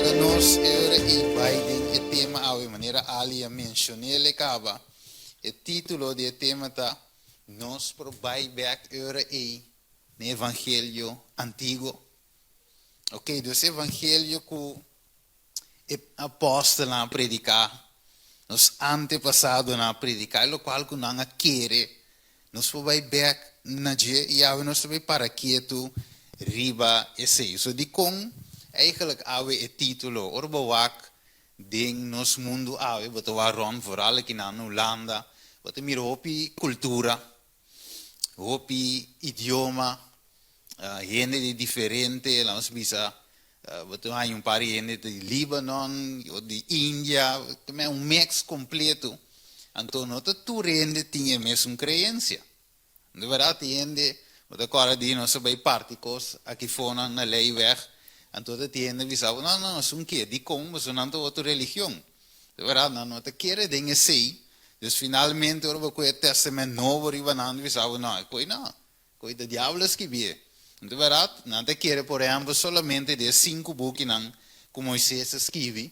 Laga nos e ora ei bai den e tema awe, manera Ali a menshon'el e kaba. E título di e tema ta, Nos por bai bèk e ora ei na e evangelio antiguo? Ok, dus e evangelio ku e apòstelnan a prediká, nos antepasadonan a prediká, e lokual ku nan a kere, nos por bai bèk na dje i awe nos ta bai para ketu riba esei. So dikon eigenlijk awe e título? Ora bo wak den nos mundu awe, bo ta wak rònt, vooral akinan na Hulanda, bo ta mira hopi kultura, hopi idioma, hende di diferente, laat nos bisa, bo ta haña un par di hende di Libanon, otro di India, un mix completo, anto no ta tur hende tin e mesun creencia. Di berdad tin hende, bo ta corda di nos a bay parti cos aki fonan na Leyweg, anto ta tin hende bisa bo, no, no, nos un ke, dicon? Pasobra nan ta otro religion. Di berdad nan no ta kere den esey, dus finalmente ora bo koe e Testament Nobo riba nan, ta bisa bo, no, e koe no, koe ta diablo a skibié. Di berdad, nan ta kere por ehempel solamente den e sinku bukinan ku Moises a skibi,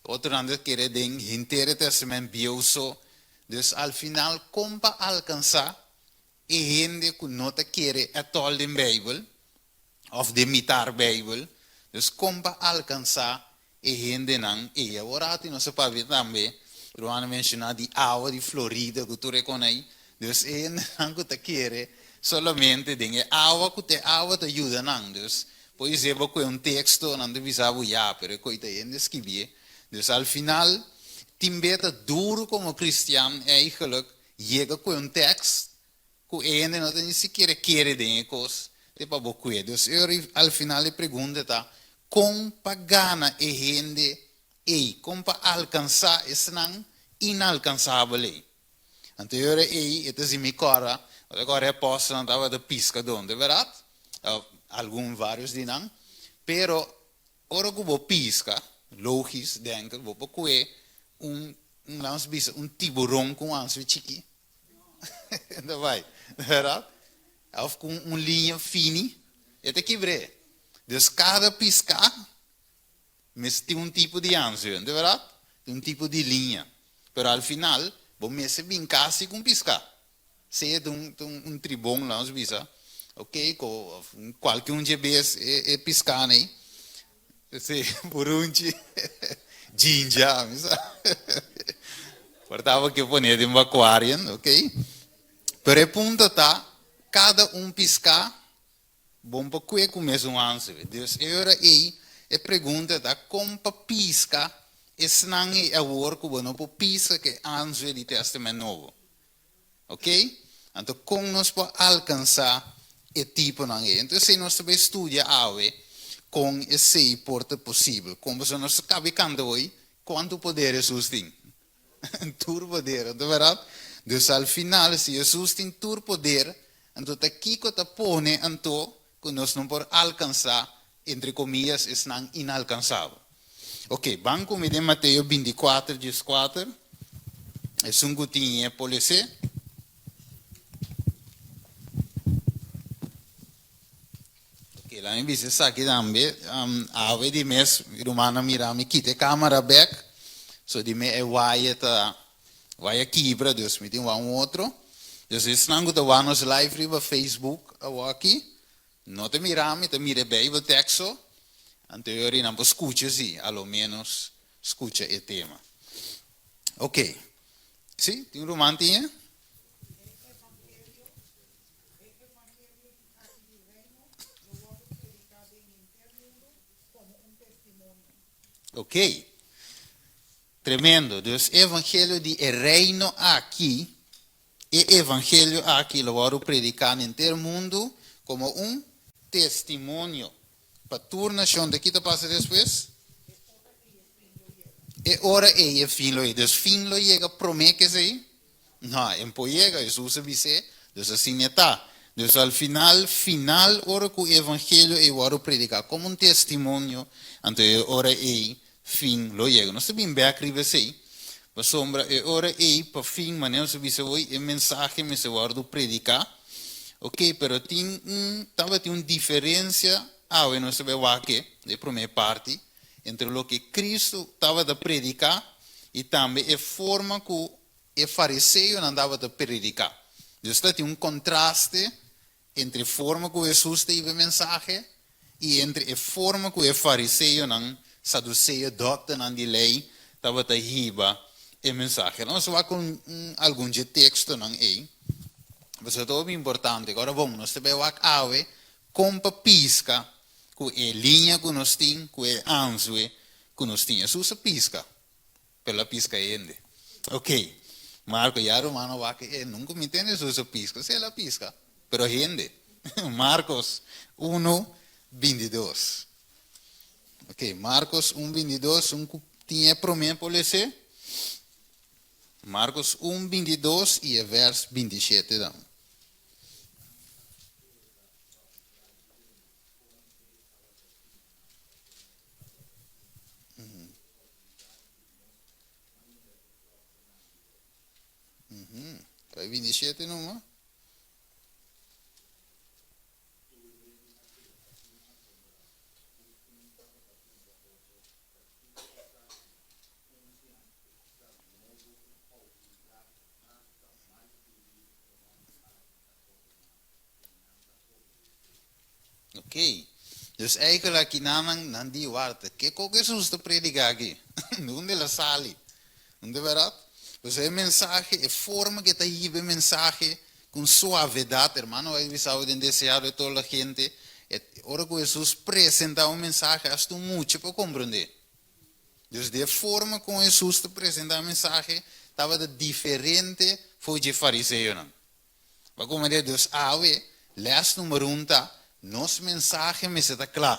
otronan ta kere den henter e Testament Bieu so. Dus al final kon pa alkansá e hende ku no ta kere ètòl den Beibel òf den mitar Beibel, dus kon pa alkansá e hendenan ei. Awor ati nos a papia tambe, Ruan a menshoná di awa di Florida ku tur e kon ei, dus e hendenan ku ta kere solamente den e awa ku ta e awa ta yuda nan, dus por isé bo kohe un teksto nan ta bisa bo ya, pero e koe ta hende skibié, dus al final tin be ta duru komo kristian eigenlijk yega kohe un tekst ku e hende no ta ni sikiera kere den e kos te pa bo kue. Dus e ora al final e pregunta ta, kon pa gana e hende ei? Kon pa alkansá esnan inalkansabel ei? Anto e ora ei e ta si mi kòrda, bo ta kòrda e apòstelnan tabata piskadó, no ta bèrdat? Algun, vários di nan. Pero ora ku bo piska, logis denke, bo por kue un, un laat nos bisa, un tiburon ku un ansu chikí. Ta bai, verdad? Of ku un liña fini, e ta kibr'é. Dus kada piská mester tin un tipo di anzuel, no ta verdad? Tin un tipo di liña. Pero al final, bo mester bin kasi ku un piská. Sea ta un un tribon, laat nos bisa, ok, ku of kualke un dje bes e e piskánan ei. Sí, purunchi, djinja, mi sa. Por taba ke pone den bo aquarium, ok. Pero e punto ta, kada un piská bon pa kue ku mesun ansu. Dus e ora ei, e pregunta ta, kon pa piska esnan ei awor ku bo no por piska ku e ansu di Tèstamènt Nobo? Ok? Anto kon nos por alkansá e tiponan ei? Entonces esei nos ta bai studia awe kon esei por ta posibel. Kon pasobra nos ta kaba e kanta hoy kuantu poder Hesus tin. Tur poder, no ta bèrdat? Dus al final si Hesus tin tur poder, anto ta kiko ta pone anto ku nos no por alkansá, entre komiyas, esnan inalkansabel? Ok, ban ku mi den Mateo 24, 14. Esun ku tin e por les'é. Ok, laat mi bisa esaki tambe. Awe di mes mi rumannan mira mi kita e kamera bek. So di me e waya ta waya kibra, dus mi tin wak un otro. Dus esnan ku ta wak nos live riba Facebook awaki, No ta mira mi, ta mira e Bijbel teksto, anto e ora nan por skucha si, a lo menos skucha e tema. Ok, si, tin un ruman tin e? E evangelio, e evangelio di aki di Reino lo wòrdu prediká den henter mundu komo un testimonio. Ok, tremendo. Dus e evangelio di e Reino aki E evangelio aki lo wòrdu prediká na henter mundu komo un testimonio pa tur nashon. Ta ki ta pasa despues? E ora ei e fin lo yega. Dus fin lo yega promé ku esei? No, e por yega. Hesus a bis'é, dus asina e ta. Dus al final, final ora ku e evangelio ei wòrdu prediká komo un testimonio, anto e ora ei fin lo yega. Nos ta bin bek riba esei, pasobra e ora ei pa fin, manera nos a bisa hoy, e mensahe mester wòrdu prediká. Oke, pero tin un, tabatin un diferensia, awe nos ta bai wak e, den e promé parti, entre loke Kristu tabata prediká i tambe e forma ku e fariseonan tabata prediká. Dus ta tin un kontraste entre e forma ku Hesus ta hiba e mensahe i entre e forma ku e fariseonan, saduseo, dòkternan di lei tabata hiba e mensahe. Nos wak un algun dje tekstonan ei, pasobra ta hopi importante. Ora bon, nos ta bai wak awe kon pa piska ku e liña ku nos tin, ku e anzue ku nos tin. Hesus a piska, pero el a piska hende. Ok, Marko, ya ruman a wak e nunka mi tende Hesus a piska. Si, el a piska, pero hende. Markos unu, bintidos. Ok, Markos un, bintidos, un ku tin e promé por les'é. Markos un, bintidos i e vèrs bintishete dan. Bai 27 numa. Ok. Dus eigenlijk aki nan nan di warta. Kiko Hesus ta predica aki? Donde el a sali? Donde verdad? Pues e mensahe, e forma que ta hiba e mensahe con suavedad, hermano, a bisa den deseado de toda la gente, e ora cu Hesus presenta un mensahe, hasta un mucha por comprende. Dus de forma con Hesus ta presenta e mensahe tabata diferente for dje fariseonan. Bo a komprendé? Dus awe, lès number un ta, nos mensahe mester ta kla.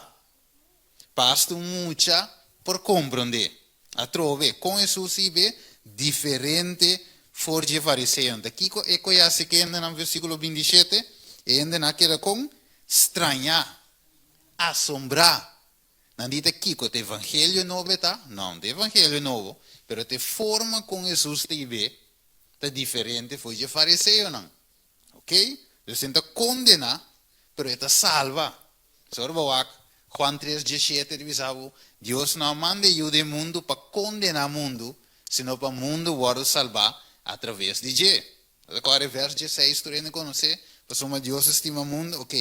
Pa asta un mucha por komprendé. Atrobe, kon Hesus sibe diferente for dje fariseonan? Ta kiko e koe hasi ku e hendenan? Versíkulo 27, E hendenan a keda kon? Strañá, asombrá. Nan di ta kiko? Ta evangelio nobo e ta? No, no ta evangelio nobo, pero ta e forma kon Hesus ta hib'é ta diferente for dje fariseonan. Ok? Dus e ta kondená, pero e ta salba. Sor bo wak Juan tres diesshete ta bisa bo, Dios no a manda e Yu den mundu pa kondená mundu, sino pa mundu wòrdu salbá atraves di dje. Bo ta kòrda e vèrs diesseis tur hende konosé? Pasobra Dios a stima mundu. Ok.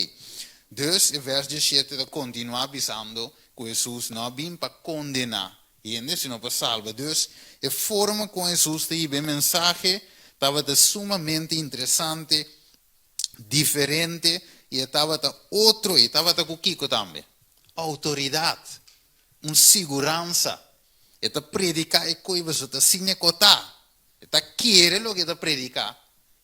Dus e vèrs diesshete ta kontinuá bisando ku Hesus no a bin pa kondená hende, sino pa salba. Dus, e forma kon Hesus ta hiba e mensahe tabata sumamente interesante, diferente i e tabata otro. I tabata ku kiko tambe? Outoridat, un siguransa. E ta prediká e koi pasobra ta siña ku ta. E ta kere loke e ta prediká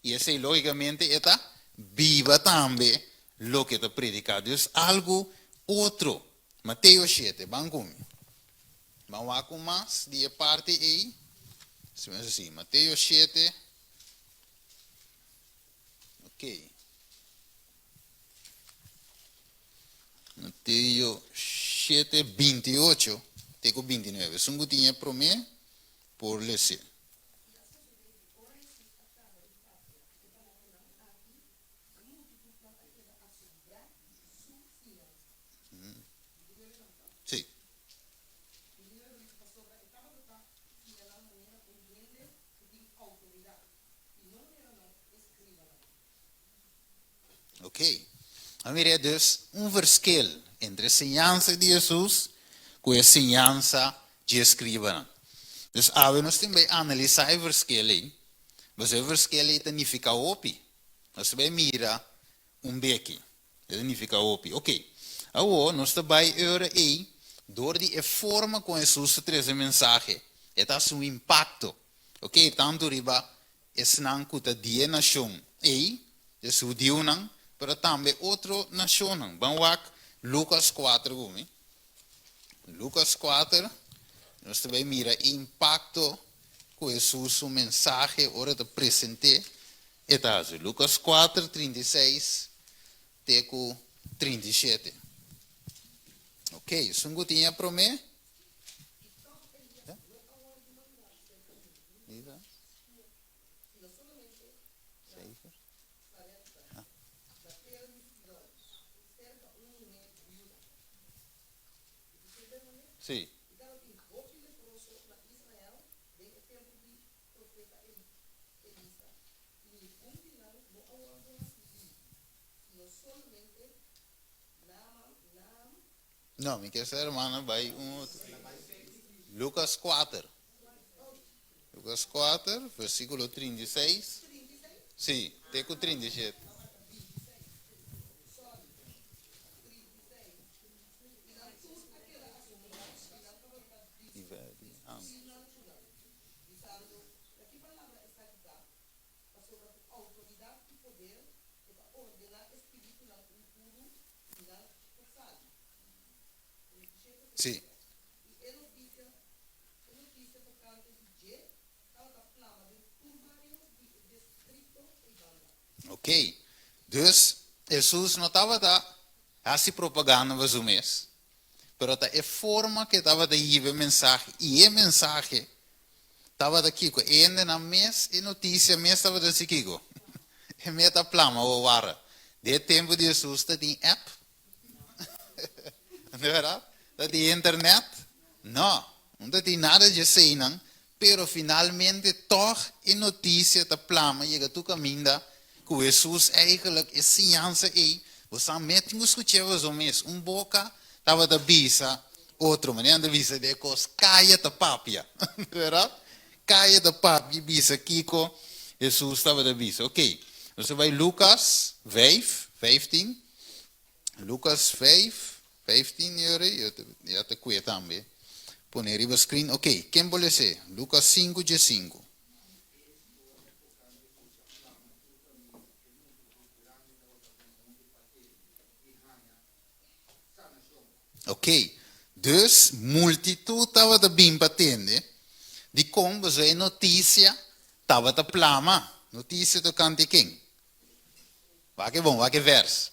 i esei lógikamente e ta biba tambe loke e ta prediká. Dus algu otro. Mateo shete, ban ku mi. Ban wak un mas di e parti ei. Si mi hasi, Mateo shete. Ok. Mateo shete, 28 te ku 29. Esun ku tin e promé por les'é. I a sosodé ku ora Hesus a kaba di papia e palabranan aki, e multitutnan a keda asombrá di su siñansa. Sí. Pasobra e tabata ta siña nan manera un hende ku tin outoridat, i no manera nan eskribanan. Ok. A mira dus un verschil entre e siñansa di Hesus ku e siñansa dje eskribanan. Dus awe nos tin bai analisá e verschil ei, pasobra e verschil ei ta nifiká hopi. Nos ta bai mira un beki. E ta nifiká hopi. Ok. Awor nos ta bai e ora ei dor di e forma kon Hesus ta trese e mensahe, e ta hasi un impakto. Ok, tantu riba esnan ku ta di e nashon ei, des hudiunan, pero tambe otro nashonnan. Ban wak Lukas kuater ku mi. Lukas kuater, nos ta bai mira e impakto ku Hesus su mensahe ora e ta present'é e ta hasi. Lukas kuater, 36 te ku 37. Ok, esun ku tin e promé. Sí. No, mi ke sa hermana bai un otro. Lucas 4. Lucas 4, versíkulo 36. Sí, te ku 37. Sí. Ok. Dus, Hesus no tabata hasi propaganda pa su mes, pero ta e forma ku e tabata hiba e mensahe i e mensahe tabata kiko? E hendenan mes, e notisia mes tabata si kiko? E meta plama o wara. Den e tempu di Hesus ta tin app? No berdad? Ta tin internet? No, no ta tin nada dje eseinan, pero finalmente tog e notisia ta plama yega tur kaminda ku Hesus eigenlijk e siñansa ei, bo sa mes tin ku skuch'é boso mes, un boka tabata bisa otro, manera nan ta bisa den e kos, kaya ta papia, no berdad? Kaya ta papia i bisa kiko Hesus tabata bisa. Oké, nos ta bai Lukas vijf, 15. Lukas 5, 15 yori, yo ta, ya ta kue tambe. Pone riba screen. Ok, ken por les'é? Lukas 5, 15. Ok, dus multitud tabata bin pa tende dikon pasobra e notisia tabata plama. Notisia tokante ken? Wak e bon, wak e vers.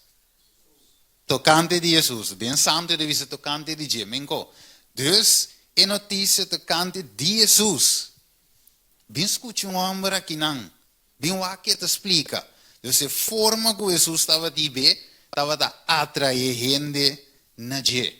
Tokante di Hesus. Den Santu e ta bisa tokante di dje. Menko. Dus e notisia tokante di Hesus. Bin skucha un hòmber akinan. Bin wak ke ta splika. Dus e forma ku Hesus tabata hib'é tabata atraé hende na dje.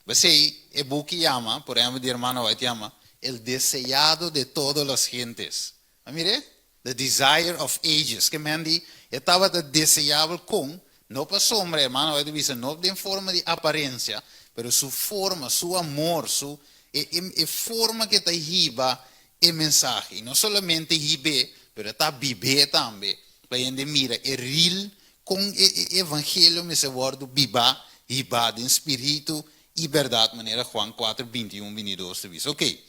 P'esei e buki yama, por ehèmpel di hermana White yama, El deseado de todas las gentes. A mir'é? The Desire of Ages. Ke men di e tabata deseabel kon, no pasobra, hermana White ta bisa, no den forma di aparensia, pero su forma, su amor, su e e forma ku e ta hiba e mensahe. I no solamente hib'é, pero e ta bib'é tambe, pa hende mira e real kon e e evangelio mester wòrdu bibá, hibá den spiritu i bèrdat, manera Juan kuater, 21, 22 ta bisa. Oke,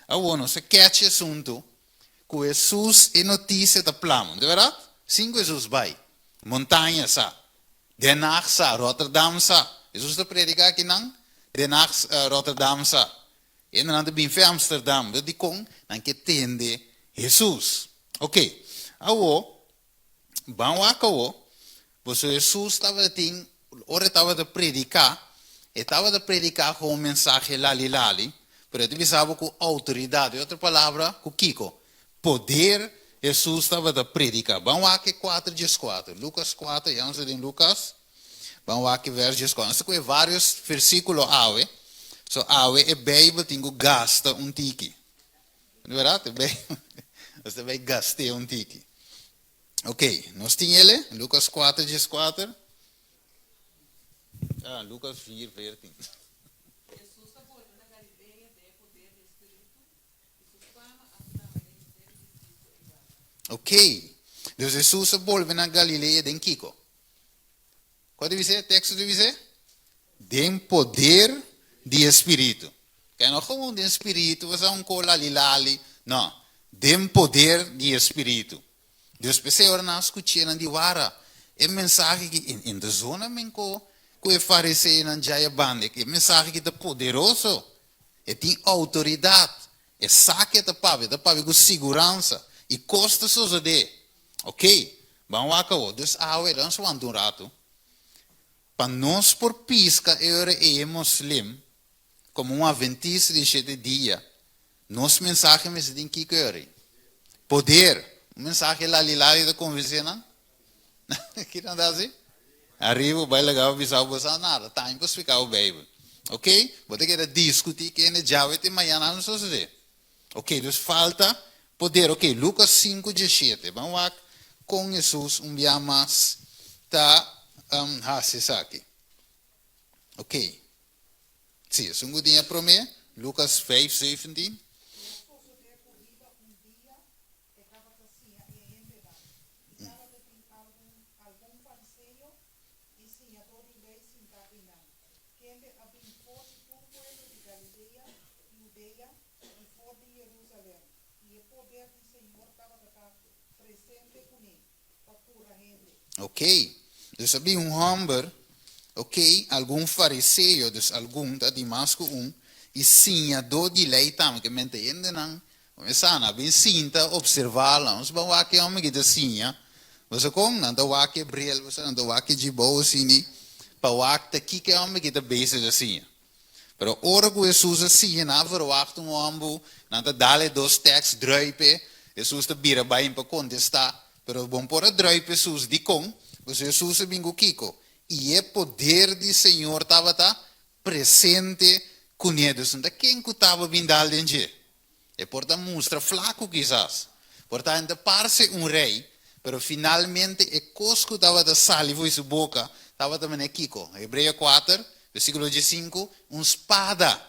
awor nos a kèch e asuntu ku Hesus e notisia ta plama, no ta bèrdat? Sin ku Hesus bai montaña sa, Den Haag sa, Rotterdam sa. Hesus ta prediká akinan, Den Haag, Rotterdam sa. Hendenan ta bin fe Amsterdam, pero dikon nan ke tende Hesus? Ok, awor, ban wak awor, pasobra Hesus tabatin, ora e tabata prediká, e tabata prediká ku un mensahe lali lali, pero e ta bisa bo ku outoridat, den otro palabra, ku kiko? Poder Hesus tabata prediká. Ban wak e kuater dieskuater, Lukas kuater, ya nos ta den Lukas. Ban wak e vers 14. Nos ta kohe varios versikulo awe. So awe e Beibel tin ku gasta un tiki. No bèrdat? E Beibel nos ta bai gast'é un tiki. Ok, nos tin el e? Lukas 4, 14. Ah, Lukas 4, 14. Hesus a bolbe na Galilea den e poder di e Spiritu, i su fama a plama den henter e distrito ei banda. Ok, dus Hesus a bolbe na Galilea den kiko? Kua ta bis'é? Teksto ta bis'é? Den poder di e spiritu. Ke no gewoon den spiritu, bo sa un ko lali lali. No, den poder di e spiritu. Dus p'esei ora nan a skuch'é nan di wara e mensahe ki in ta zona men ko ku e fariseonan djai a banda. E mensahe ki ta poderoso, e tin outoridat, e sa ke ta papia, e ta papia ku siguransa i kos ta sosodé. Ok, ban wak awor. Dus awe, dan nos wanta un ratu, pa nos por piska e ora ei e moslim komo un aventista di shete dia, nos mensahe mester tin kiko e ora ei? Poder. Un mensahe lali lali ta konvensé nan? Ki nan ta hasi? Ariba bai laga bo bisa bo sa nada, tambe por splika bo Beibel. Ok, bo ta keda diskutí kende djawe te mañana no sosodé. Ok, dus falta poder. Ok, Lucas 5, 17. Ban wak kon Hesus un bia mas ta Hasi esaki. Ok. Sí, esun ku tin e promé, Lukas vijf, zeventien. I a sosodé ku riba un dia e tabata siña e hendenan, i tabata tin algun algun fariseo i siñadó di lei sintá einan, kende a bin for di tur pueblo di Galilea, Hudea i for di Jerusalèm, i e poder di Señor tabata ta presente kuné. pa kura hende. Ok, dus a bin un hòmber, ok, algun fariseo, dus algun ta di mas ku un, i siñadó di lei tambe, ke mente hendenan kuminsá nan a bin sinta opservá nan, nos ban wak e hòmber ki ta siña, boso kon? Nan ta wak e bril, boso nan ta wak e djibou asini, pa wak ta kiko e hòmber ki ta bezig ta siña. Pero ora ku Hesus a siña nan a verwagt un hòmber, nan ta dal e dos tèks drùip e, Hesus ta bira bai pa kontestá, pero bon por a drùip Hesus. Dikon? Pasobra Hesus a bin ku kiko? I e poder di Señor tabata presente kuné. Dus no ta ken ku taba bin dal den dje. E por ta mustra flaku kisas, por ta hende parse un rei, pero finalmente e kos ku tabata sali for di su boka tabata manera kiko? Hebreo kuater, versíkulo diesinku, un spada,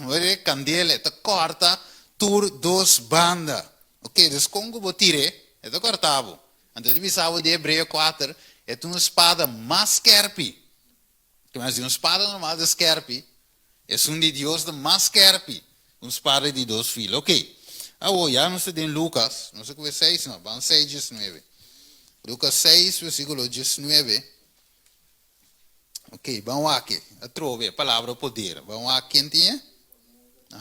wede kandela, e ta kòrta tur dos banda. Oke, dus kon ku bo tir'é, e ta kòrta bo. Anto e ta bisa bo di Hebreo kuater, e ta un spada mas skèrpi. Ke mas di un spada normal ta skèrpi, Esun di Dios ta mas skerpi ku un spada di dos filo. Ok. Awor, ya nos ta den Lukas, nos a kue seis no, ban seis diesnuebe. Lukas seis, versíkulo diesnuebe. Ok, ban wak e. Atrobe, e palabra poder. Ban wak ken tin e?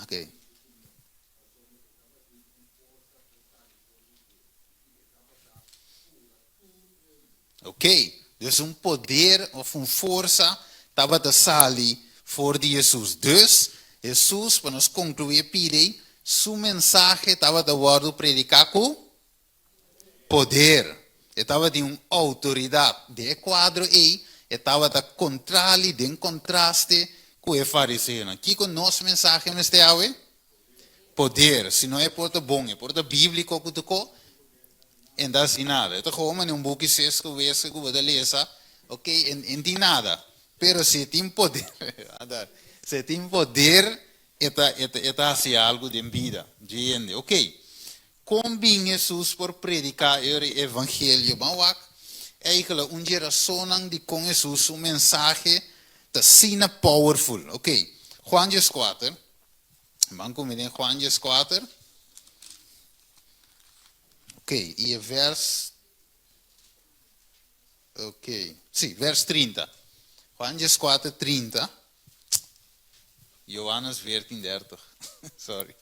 Ok. Ok, dus un poder of un forsa tabata sali for di Hesus. Dus, Hesus, pa nos konkluí e pida ei, su mensahe tabata wòrdu prediká ku poder. E tabatin un outoridat. Den e kuadro ei, e tabata kontrali, den kontraste ku e fariseonan. Kiko nos mensahe mester awe? Poder. Si no e por ta bon, e por ta bíbliko ku tokó, E no ta hasi nada. E ta gewoon manera un buki sesku weske ku bo ta lesa, ok, e no tin nada. Pero si e tin poder, si e tin poder, e ta, e ta, e ta hasi algu den bida dje hende. Ok, kon bin Hesus por prediká e ora e evangelio? Ban wak eigelijk un dje rasonnan dikon Hesus su mensahe ta asina powerful. Ok, Juan dieskuater, ban kuminsá den Juan dieskuater. Ok, i e vers, ok, sí, vers 30. Juan 14, 30. Johannes 14, 30. Sorry.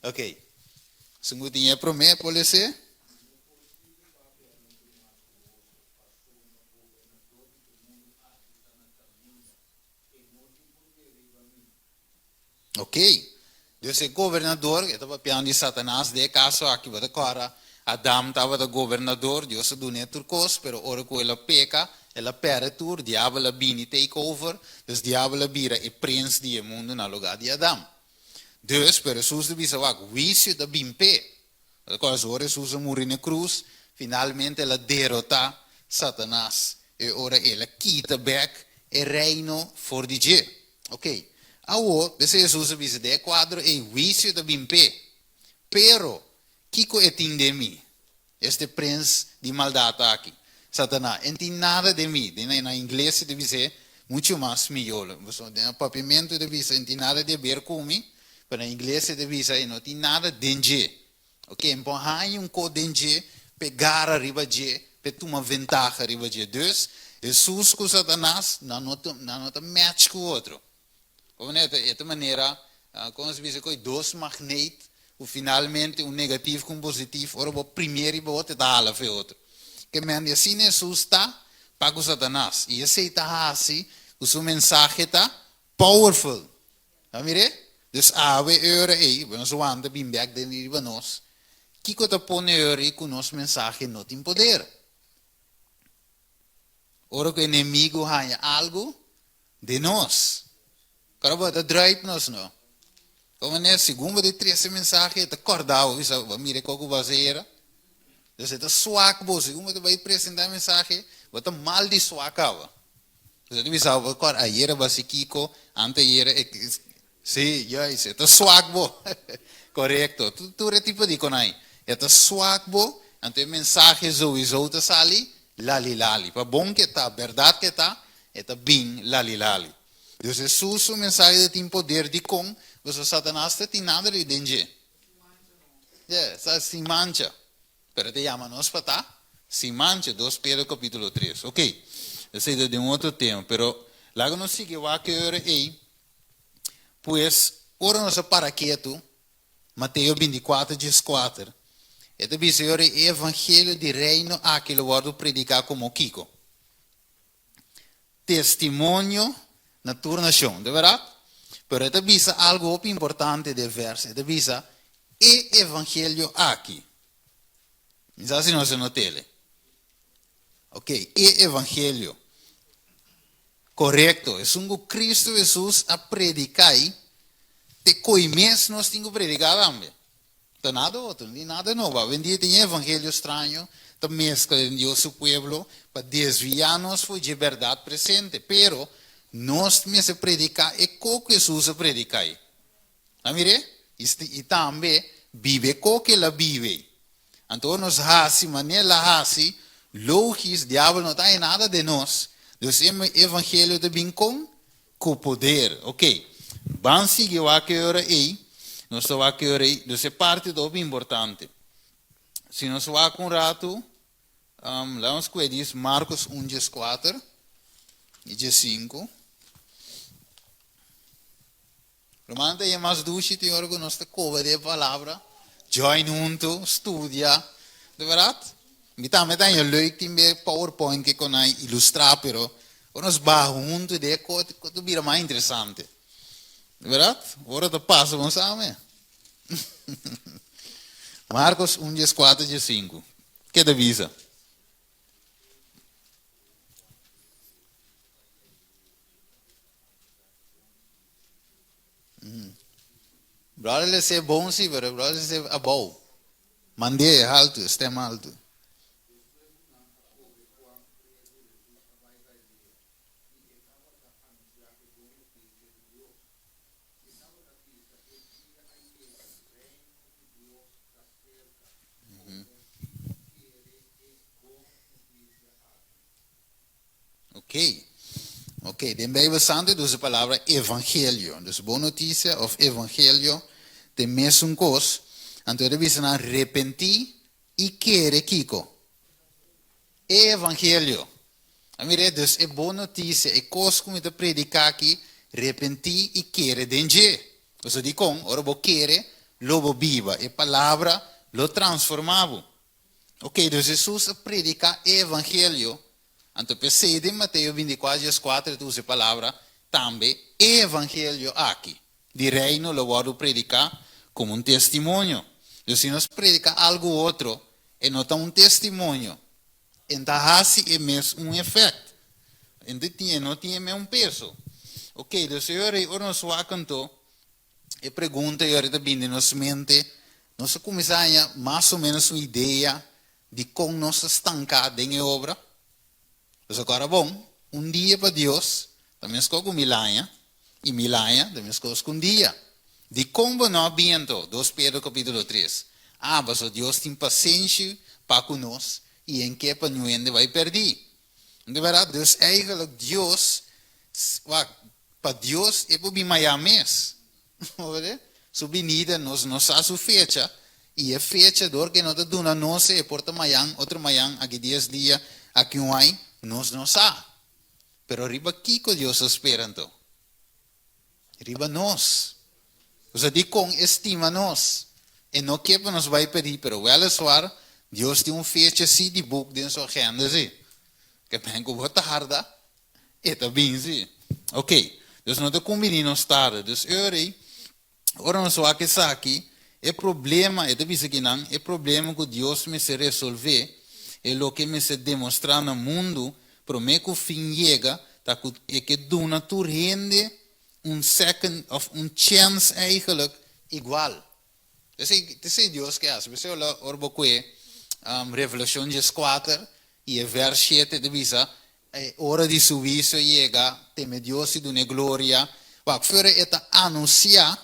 Ok. Esun ku tin e promé por lese? Ok. Dus e gobernador, e ta papiando di Satanas den e kaso aki, bo ta kòrda, Adam tabata gobernador, Dios a dun'é tur kos, pero ora ku el a peka, el a pèrdè tur, diabel a bini take over, dus diabel a bira e prins di e mundu na lugá di Adam. Dus, pero Hesus ta bisa, wak, huisio ta bin p'e. Bo ta kòrda, ora Hesus a muri na e krus, finalmente el a derotá Satanas, e ora el a kita bèk e reino for di dje. Ok, awor, p'esei Hesus a bisa den e kuadro ei, huisio ta bin p'e. Pero, kiko e tin den mi? Este prens di maldat aki, Satanas, e no tin nada den mi. Den na ingles e ta bis'é muchu mas mihó. Pasobra den papiamentu e ta bisa e no tin nada di haber ku mi, pero na ingles e ta bisa e no tin nada den dje. Ok, e por haña un kos den dje p'e gara riba dje, p'e tuma ventaha riba dje. Dus, Hesus ku Satanas, nan no ta, nan no ta match ku otro. Komo e ta, e ta manera, komo se bisa, koe dos magneet ku finalmente un negativ ku un positiv, ora bo prim'é riba otro, e ta hala for e otro. Ke men di asina Hesus ta pa ku Satanas, i esei ta hasi ku su mensahe ta powerful. A mir'é? Dus awe e ora ei, bo nos wanta bin bek den riba nos, kiko ta pone e ora ei ku nos mensahe no tin poder? Ora ku enemigu haña algu den nos, kòrda bo ta druip nos no. Komo ne, segun bo ta trese mensahe, e ta kòrda bo, bisa, bo a mira e kos ku bo a hasi ayera? Dus e ta swak bo, segun bo ta bai presentá e mensahe, Bo ta mal di swak kaba. Bo ta bisa bo kor ayera basi kiko, anteayera e si, juist, e ta swak bo. Korekto. Tur e tipo di konai. E ta swak bo, anto e mensahe souiso ta sali lali lali. Pa bon ke ta, bèrdat ke ta, e ta bin lali lali. Dus Hesus su mensahe ta tin poder dikon? Pasobra Satanas ta tin nada di den dje. Yeah, sa sin mancha. Pero e ta yama nos pa ta sin mancha, dos Pedro capítulo tres. Ok, esei ta den un otro tema, pero laga nos sigui wak e ora ei. Pues, ora nos a para ketu, Mateo bintikuater dieskuater, e ta bisa e ora ei, e evangelio di reino aki lo wòrdu prediká komo kiko? Testimonio na tur nashon, ta bèrdat? Pero e ta bisa algu hopi importante den e vèrs, e ta bisa, E evangelio aki. Mi sa si nos a not'el. Ok, e evangelio. Korekto, esun ku Kristu Hesus a prediká i te koe mes nos tin ku prediká tambe. Ta nada otro, no tin nada nobo. Awendia tin e evangelio straño ta mezcla den Dios su pueblo pa desvia nos for dje berdad presente. Pero nos mester predica e co cu Jesus a predica ei. A mir'é? I tambe biba e co cu el a biba ei. Anto ora nos haci manera el a haci, logis, diabel no ta haña nada den nos. Dus e evangelio ta bin con? Ku poder. Ok. Ban sigui wak e ora ei. Nos ta wak e ora ei. Dus e parti ta hopi importante. Si nos wak un ratu, um, laga nos kue dis Marcos un dieskuater i diesinku. Ruman ta e mas dushi tin ora ku nos ta koba di e palabra, join huntu, studia. De bèrdat? Mi tambe ta haña leuk tin be powerpoint ke kon a ilustrá, pero ora nos baha huntu di e kos ta bira mas interesante. De bèrdat? Ora ta pasa bo no sa me. Marcos un dieskuater diesinku. Ke ta bisa? Brother le se bon si, pero brother le se abou. Mand'é haltu, stem haltu. Ok. Ok, den Bijbel Santu e usa e palabra evangelio. Dus bon notisia of evangelio ta e mesun kos. Anto e ta bisa nan repentí i kere kiko? E evangelio. A mira, dus e bon notisia, e kos ku mi ta prediká aki, repentí i kere den dje. Pasobra dikon? Ora bo kere, lo bo biba. E palabra lo transformá bo. Ok, dus Hesus a prediká e evangelio, anto p'esei den Mateo bintikuater dieskuater e ta usa e palabra tambe e evangelio aki di Reino lo wòrdu prediká komo un testimonio. Dus si nos prediká algu otro, e no ta un testimonio, e no ta hasi e mes un efèkt, e no tin e mes un peso. Ok, dus e ora ei ora nos wak anto e pregunta ei ora ta bini den nos mente, Nos a kuminsá haña mas o ménos un idea di kon nos ta stanká den e obra. Nos a kòrda bon, un dia pa Dios ta meskos ku mil aña, i mil aña ta meskos ku un dia. Dikon bo no a bin anto? Dos Pedro kapítulo tres. Ah, pasobra Dios tin pasenshi pa ku nos i e ke pa niun hende bai pèrdí. Di bèrdat, dus eigentlik Dios, wak, pa Dios e por bin mayá mes. Su binida nos no sa su fecha y e fecha dor ke no ta duna nos e por ta mayan, otro mayan, aki dies dia, aki un ay, nos no sa. Pero riba kiko Dios ta spera anto? Riba nos. Osea dikon e stima nos? E no ke pa nos bai perdí, pero wèleswar Dios tin un fecha si di buk den su agenda si. Ke men ku bo tarda, E ta bin si. Ok, dus no ta kumbiní nos tarda. Dus ora, ora nos wak esaki, e problema, e ta bisa kinan, e problema ku Dios mester resolvé, e loke e mester demostrá na mundu promé ku fin yega, ta ku e ke duna tur hende un second òf un chèns eigenlijk igual. Esei, esei Dios ke hasi. P'esei ora bo kue Revelashon dieskuater. I e vers shete ta bisa, E ora di su huisio yega, teme Dios i dun'é gloria. Wak, fuera e ta anunsiá,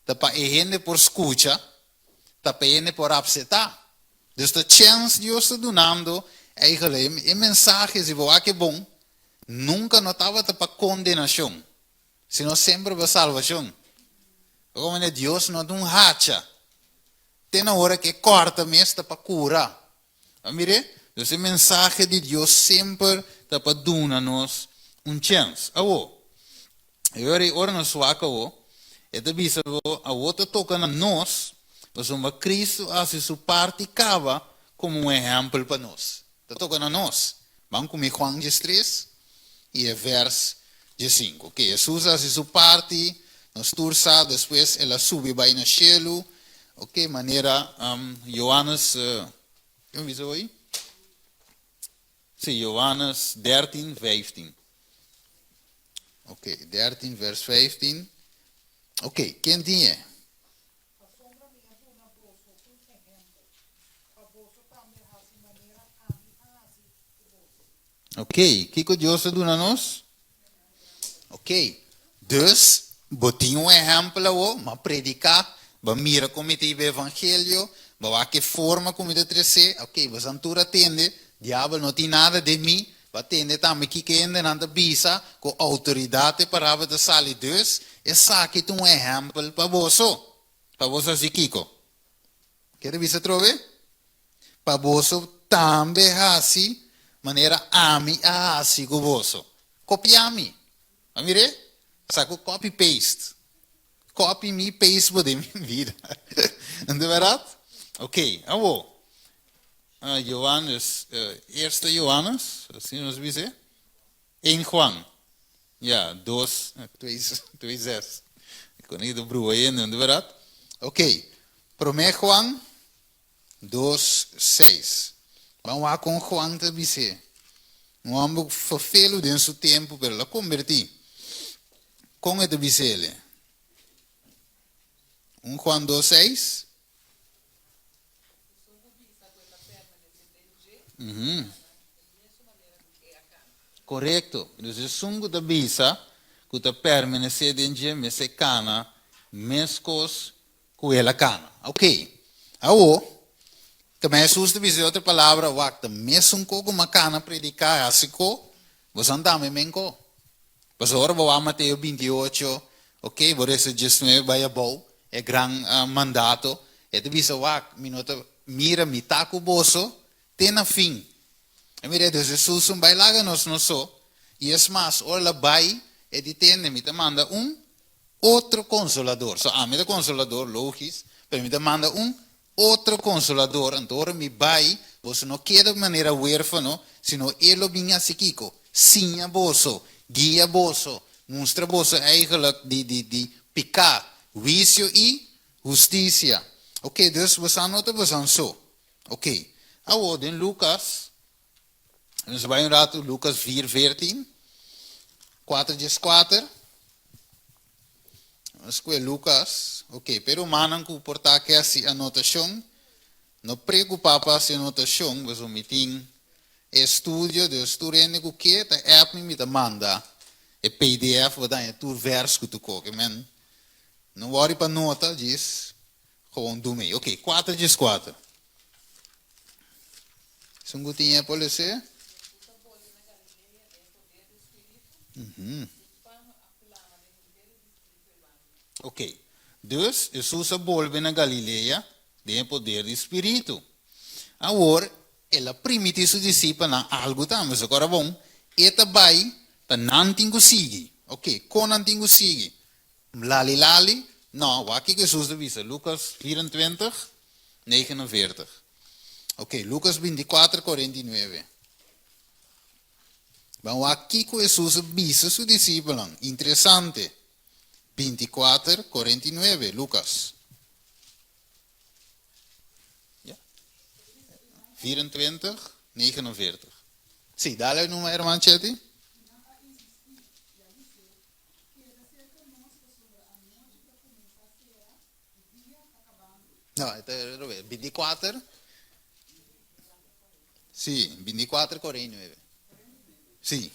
ta pa e hende por skucha, ta pa e hende por apsetá. Dus ta chèns Dios ta dunando eigenlijk e mensahe, si bo wak e bon, nunka no tabata pa kondenashon, sino semper pa salbashon. Bo komprende? Dios no ta un hacha, te na ora ku e kòrta mes ta pa kura. A mir'é? Dus e mensahe di Dios semper ta pa duna nos un chèns. Awor, e ora ei ora nos wak awor, e ta bisa bo, awor ta toka na nos, pasobra Cristo a hasi su parti kaba komo un ehèmpel pa nos. Ta toka na nos. Ban ku mi Juan diestres i e vèrs diesinku. Oke, Hesus a hasi su parti, nos tur sa, despues el a subi bai na shelu. Oke, manera Johannes, ke mi bisa hoy? Si, Johannes dertin, vijftin. Oke, dertin vers vijftin. Oke, ken tin e? Pasobra mi a duna boso un ehèmpel, pa boso tambe hasi manera ami a hasi ku boso. Ok, kiko Dios a duna nos? Ok, dus bo tin un ehèmpel awor, m'a prediká, bo a mira kon mi ta hiba e evangelio, bo a wak e forma ku mi ta tres'é, ok, bo san tur a tende, diabel no tin nada den mi, Bo a tende tambe kiko hendenan ta bisa ku outoridat e parabra ta sali dus esaki ta un ehèmpel pa boso. Pa boso hasi kiko? Ke ta bisa atrobe? Pa boso tambe hasi manera ami a hasi ku boso. Kopia mi. A mir'é? Sa ku copy paste. Copy mi paste bo den mi bida. No ta bèrdat? Oké, awor. Johannes, eerste Johannes, asina nos bisa, een Juan, ja, dos, twee, twee zes. Ik kon niet de broer in, no ta bèrdat? Oké, promé Juan, dos, seis. Ban wak kon Juan ta bis'é. Un hòmber ferfelu den su tempu, pero el a kombertí. Kon e ta bis'é? Un Juan dos seis. Korekto. Dus esun ku ta bisa ku ta permanesé den dje mester kana meskos ku el a kana. Oké. Awor, ta Hesus ta bisa den otro palabra, wak, ta mesun ko ku mi a kana prediká hasi ko, boso tambe men ko. Pasobra ora bo wak Mateo binti ocho, oké, bo resa diesnuebe bai abou, e gran mandato, e ta bisa, wak, mi no ta mira, mi ta ku boso te na fin. E mira, dus Hesus un bai laga nos nos so, i es mas, ora el a bai, e di tende, mi ta manda un otro konsolador. So, ami ta konsolador, logis, pero mi ta manda un otro konsolador, anto ora mi bai, boso no keda manera huérfano, sino e lo bin hasi kiko? Siña boso, guia boso, mustra boso eigenlijk di di di piká, huisio i hustisia. Oké, dus bosan no ta bosan so. Oké, awor den Lukas, nos bai un ratu, Lukas vier veertien, kuater dieskuater. Nos kue Lukas, ok, pero rumannan ku por ta ke hasi anotashon, no preokupá pa hasi anotashon, pasobra mi tin e estudio, dus tur hende ku ke ta app mi, mi ta manda e pdf, bo ta haña tur vèrs ku tur koke, men no wòri pa nota, djis gewoon duna mi. Ok, kuater djes kuater. Esun ku tin e por lese? Ok. Dus, Hesus a bolbe na Galilea den e poder di spiritu. Awor, el a primiti su disipelnan algu tambe. So kora bon, e ta bai pa nan tin ku sigui. Ok, kon nan tin ku sigui? Lali lali? No, wak kiko Hesus ta bisa, Lukas 24, 49. Ok, Lukas 24, 49. Ban wak kiko Hesus a bisa su disipelnan. Interesante. 24, 49, Lukas. Ja. 24, 49. Sí, dale numa herman Chetty. No, 24. Sí, 24, 49. Sí.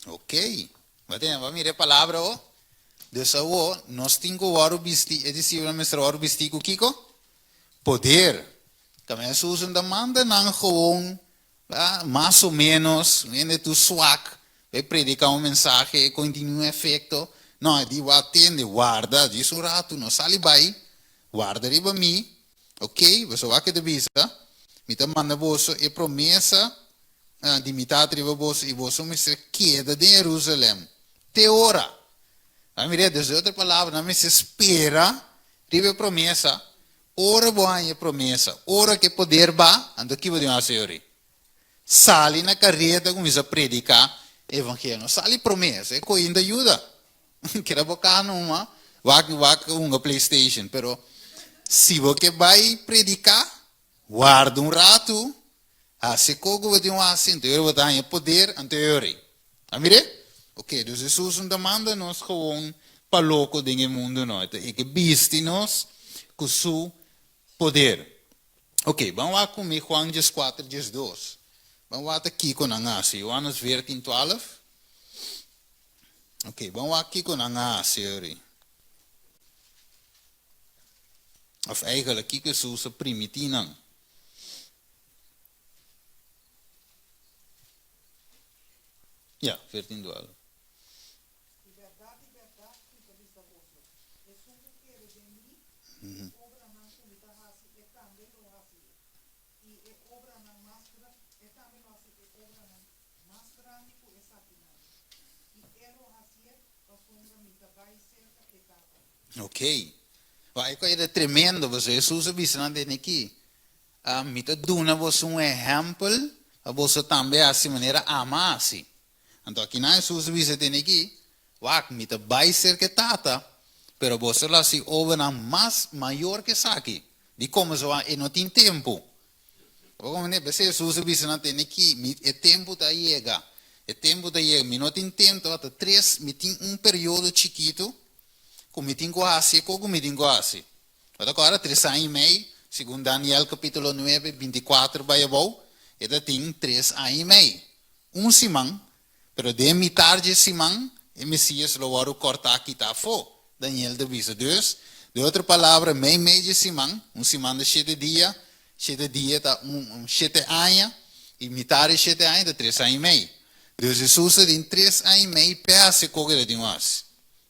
Ok. Bo tene, bo mira e palabra awo? Dus awo, nos tin ku wòrdu bistí, e disipelnan mester wòrdu bistí ku kiko? Poder. Kami Hesus no ta manda nan gewoon, mas o ménos, hende tur swak, pa e prediká un mensahe, e kon tin un efekto. No, e di, Wak tende, warda, djis un ratu, no sali bai, warda riba mi, Ok, boso wak ke ta bisa, Mi ta manda boso e promesa di mi Tata riba boso, i boso mester keda den Jerusalem te ora. A mira, des otro palabra, nan mester spera riba e promesa. Ora bo haña e promesa, ora ku e poder ba, anto ki bo tin hasi ori? Sali na kareda kuminsá prediká e evangelio. No sali promé, esei koinda yuda. Keda bo ka numa, wak wak hunga PlayStation. Pero si bo ke bai prediká, warda un ratu, hasi kos ku bo tin hasi, anto bo ta haña poder, anto e ora ei. A mir'é? Oké, dus Hesus no ta manda nos gewoon pa loko den e mundu no. E ke bisti nos ku su poder. Oké, ban wak ku mi Juan 14, 12. Ban wak ta kiko nan hasi. Johannes 14, 12. Ok, ban wak kiko nan a hasi ori. Of eigenlijk kiko Hesus a primiti nan. Ja, 14 12. Di bèrdat, di bèrdat, mi ta bisa boso, esun ku kere den mi, e obranan ku mi ta hasi, e tambe lo hasi e. I e obranan mas gran, e tambe lo hasi e obranan Mas grandi ku esakinan, i e lo hasié pasobra mi ta bai serka e Tata. Ok. Wak, e kos ta tremendo, pasobra Hesus a bisa nan den aki, Mi ta duna boso un ehèmpel pa boso tambe hasi manera ami a hasi. Anto akinan Hesus a bisa den aki, Wak, mi ta bai serka e Tata, pero boso lo hasi obranan mas mayor ku esaki. Dikon? Pasobra e no tin tempu. Bo comprende? P'esei Hesus a bisa nan tene ki, mi, e tempu ta yega. E tempu ta yega. Mi no tin tempu, tabata tres, mi tin un periodo chikitu ku mi tin ku hasi e kos ku mi tin ku hasi. Bo ta kòrda? Tres aña i mei, segun Daniel kapítulo nuebe, bintikuater bai abou, e ta tin tres aña i mei. Un siman, pero den mitar dje siman, e Mesías lo wòrdu kòrtá kitá afó, Daniel ta bisa. Dus, den otro palabra, meimei dje siman, un siman ta shete dia, shete dia ta un shete aña, i mitar di shete aña ta tres aña i mei. Dus Hesus ta den tres aña i mei p'e hasi kiko el a tin hasi.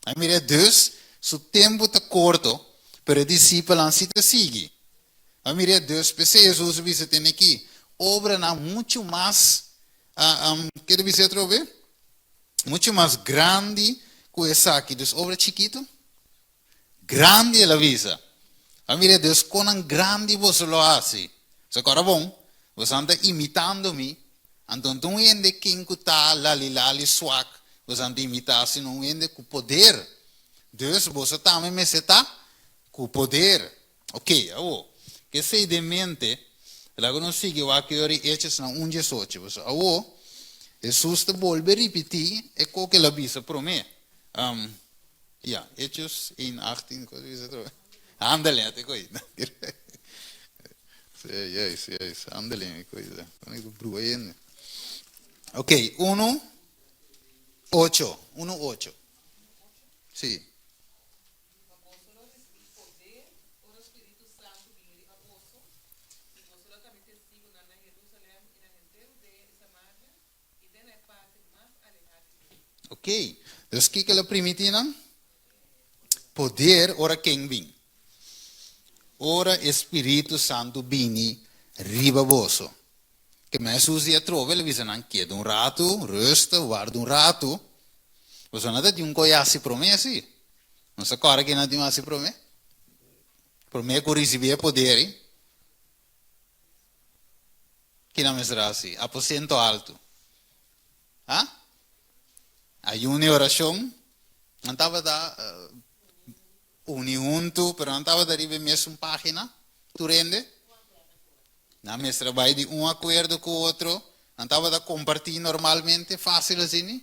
A mira, dus, su tempu ta korto, pero e disipelnan si ta sigui. A mira, dus, p'esei Hesus a bisa tene aki, obranan muchu mas Ke ta bisa atrobe? Muchu mas grandi ku esaki. Dus obra chikitu? Grandi el a bisa. A mira dus konan grandi boso lo hasi. Sa kòrda bon, boso a ta imitando mi, anto no ta un hende ken ku ta lali lali swak boso a ta imitá, sino un hende ku poder. Dus boso tambe mester ta ku poder. Ok, awor, ku esei den mente, laga nos sigui wak e ora i Hechosnan un diesocho. Pasobra awor, Hesus ta bolbe ripití e kos ku el a bisa promé. Ya, Hechos ein achttien, kos a bisa atrobe? Handelingen, te koe. Sí, juist, juist, handelingen, koe. Brua hende. Ok, uno, ocho, uno ocho. Sí. Ma boso lo risibí poder ora Spiritu Santu bini riba boso, i boso lo ta mi testigunan na Jerusalèm i na henter Hudea i Samaria i te na e parti mas alehá di mundu. Ok, dus kiko el a primiti nan? Poder ora ken bin? Ora e Spiritu Santu bini riba boso. Kema Hesus di atrobe el a bisa nan, Keda un ratu, rusta, warda un ratu. Boso no ta tin un kos hasi promé, si? Nos a kòrda ke nan tin hasi promé? Promé ku risibí e poder ei, ki nan mester hasi? Aposento altu. Ha? Ayuno i orashon. Nan tabata uni huntu, pero nan tabata riba e mesun página, tur hende. Nan mester a bai di un akuerdo ku otro. Nan tabata kompartí normalmente fásil asina?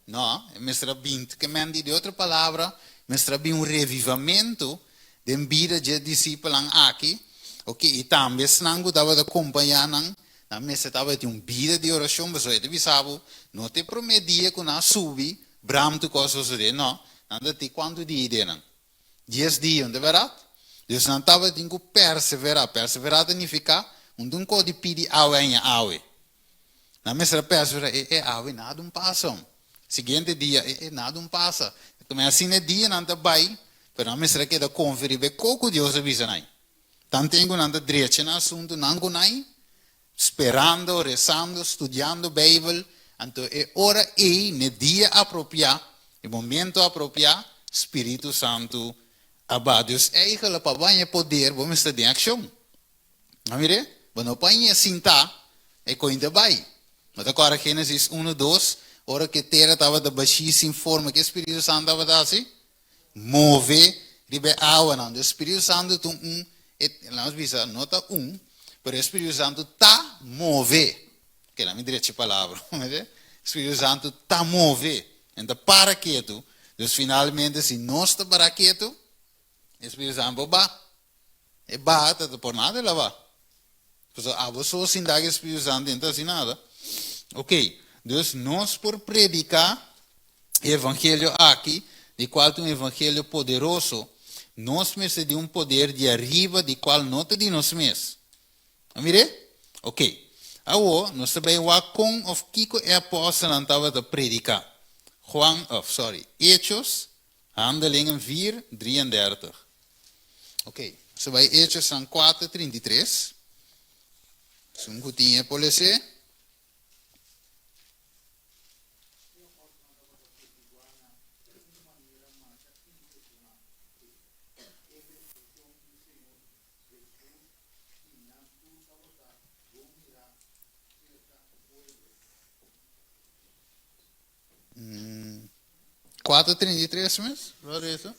No, e mester a bin, ke men di di otro palabra, mester a bin un revivamentu den bida dje disipelnan aki, oke, i tambe esnan ku tabata kompañá nan, nan mester tabatin un bida di orashon, pasobra e ta bisa bo, no ta e promé dia ku nan a subi, bram tur kos a sosodé, no, nan ta tin kuantu dia den nan? Dies dia, no ta bèrdat? Dus nan tabatin ku perseverá, perseverá ta nifiká un ta un kos di pidi awe aña awe. Nan mester a perseverá, e e awe nada un pasa. Siguiente dia, e e nada un pasa. Kome asina e dianan ta bai, pero nan mester a keda konfia riba e kos ku Dios a bisa nan. Tanten ku nan ta drecha nan asuntunan ku nan, sperando, resando, studiando Beibel, anto e ora ei, n'e dia apropiá, e momento apropiá, Spiritu Santu a baha. Dus eigelijk pa bo haña e poder, bo mester den akshon. A mir'é? Bo no por hañ'é sintá, e koin ta bai. Bo ta kòrda Génesis unu, dos, ora ku e tera tabata bashí sin forma, ke Spiritu Santu tabata hasi? Move riba e awanan. Dus Spiritu Santu ta un, e, lanos bisa, no ta un, pero e Spiritu Santu ta move. Oke, laat mi drecha e palabra. Spiritu Santu ta move. E no ta para ketu. Dus finalmente si nos ta para ketu, e Spiritu Santu por ba. E baha ta por nada el a ba. Pasobra abo so sin dal e Spiritu Santu e no ta hasi nada. Oke, dus nos por prediká e evangelio aki, di kual ta un evangelio poderoso, nos mester di un poder di ariba di kual no ta di nos mes. A mir'é? Oke. Awor, nos ta bai wak kon òf kiko e apòstelnan tabata prediká. Juan, òf sòri, Hechos, Handelingen 4, 33. Ok, nos ta bai Hechosnan 4, 33. Esun ku tin e por les'é. E apòstelnan tabata testiguá na un manera masha impreshonante e resurekshon di Señor Hesus i nan tur tabata bon mirá serka e pueblo. 4, 33 mes? Wat is eso?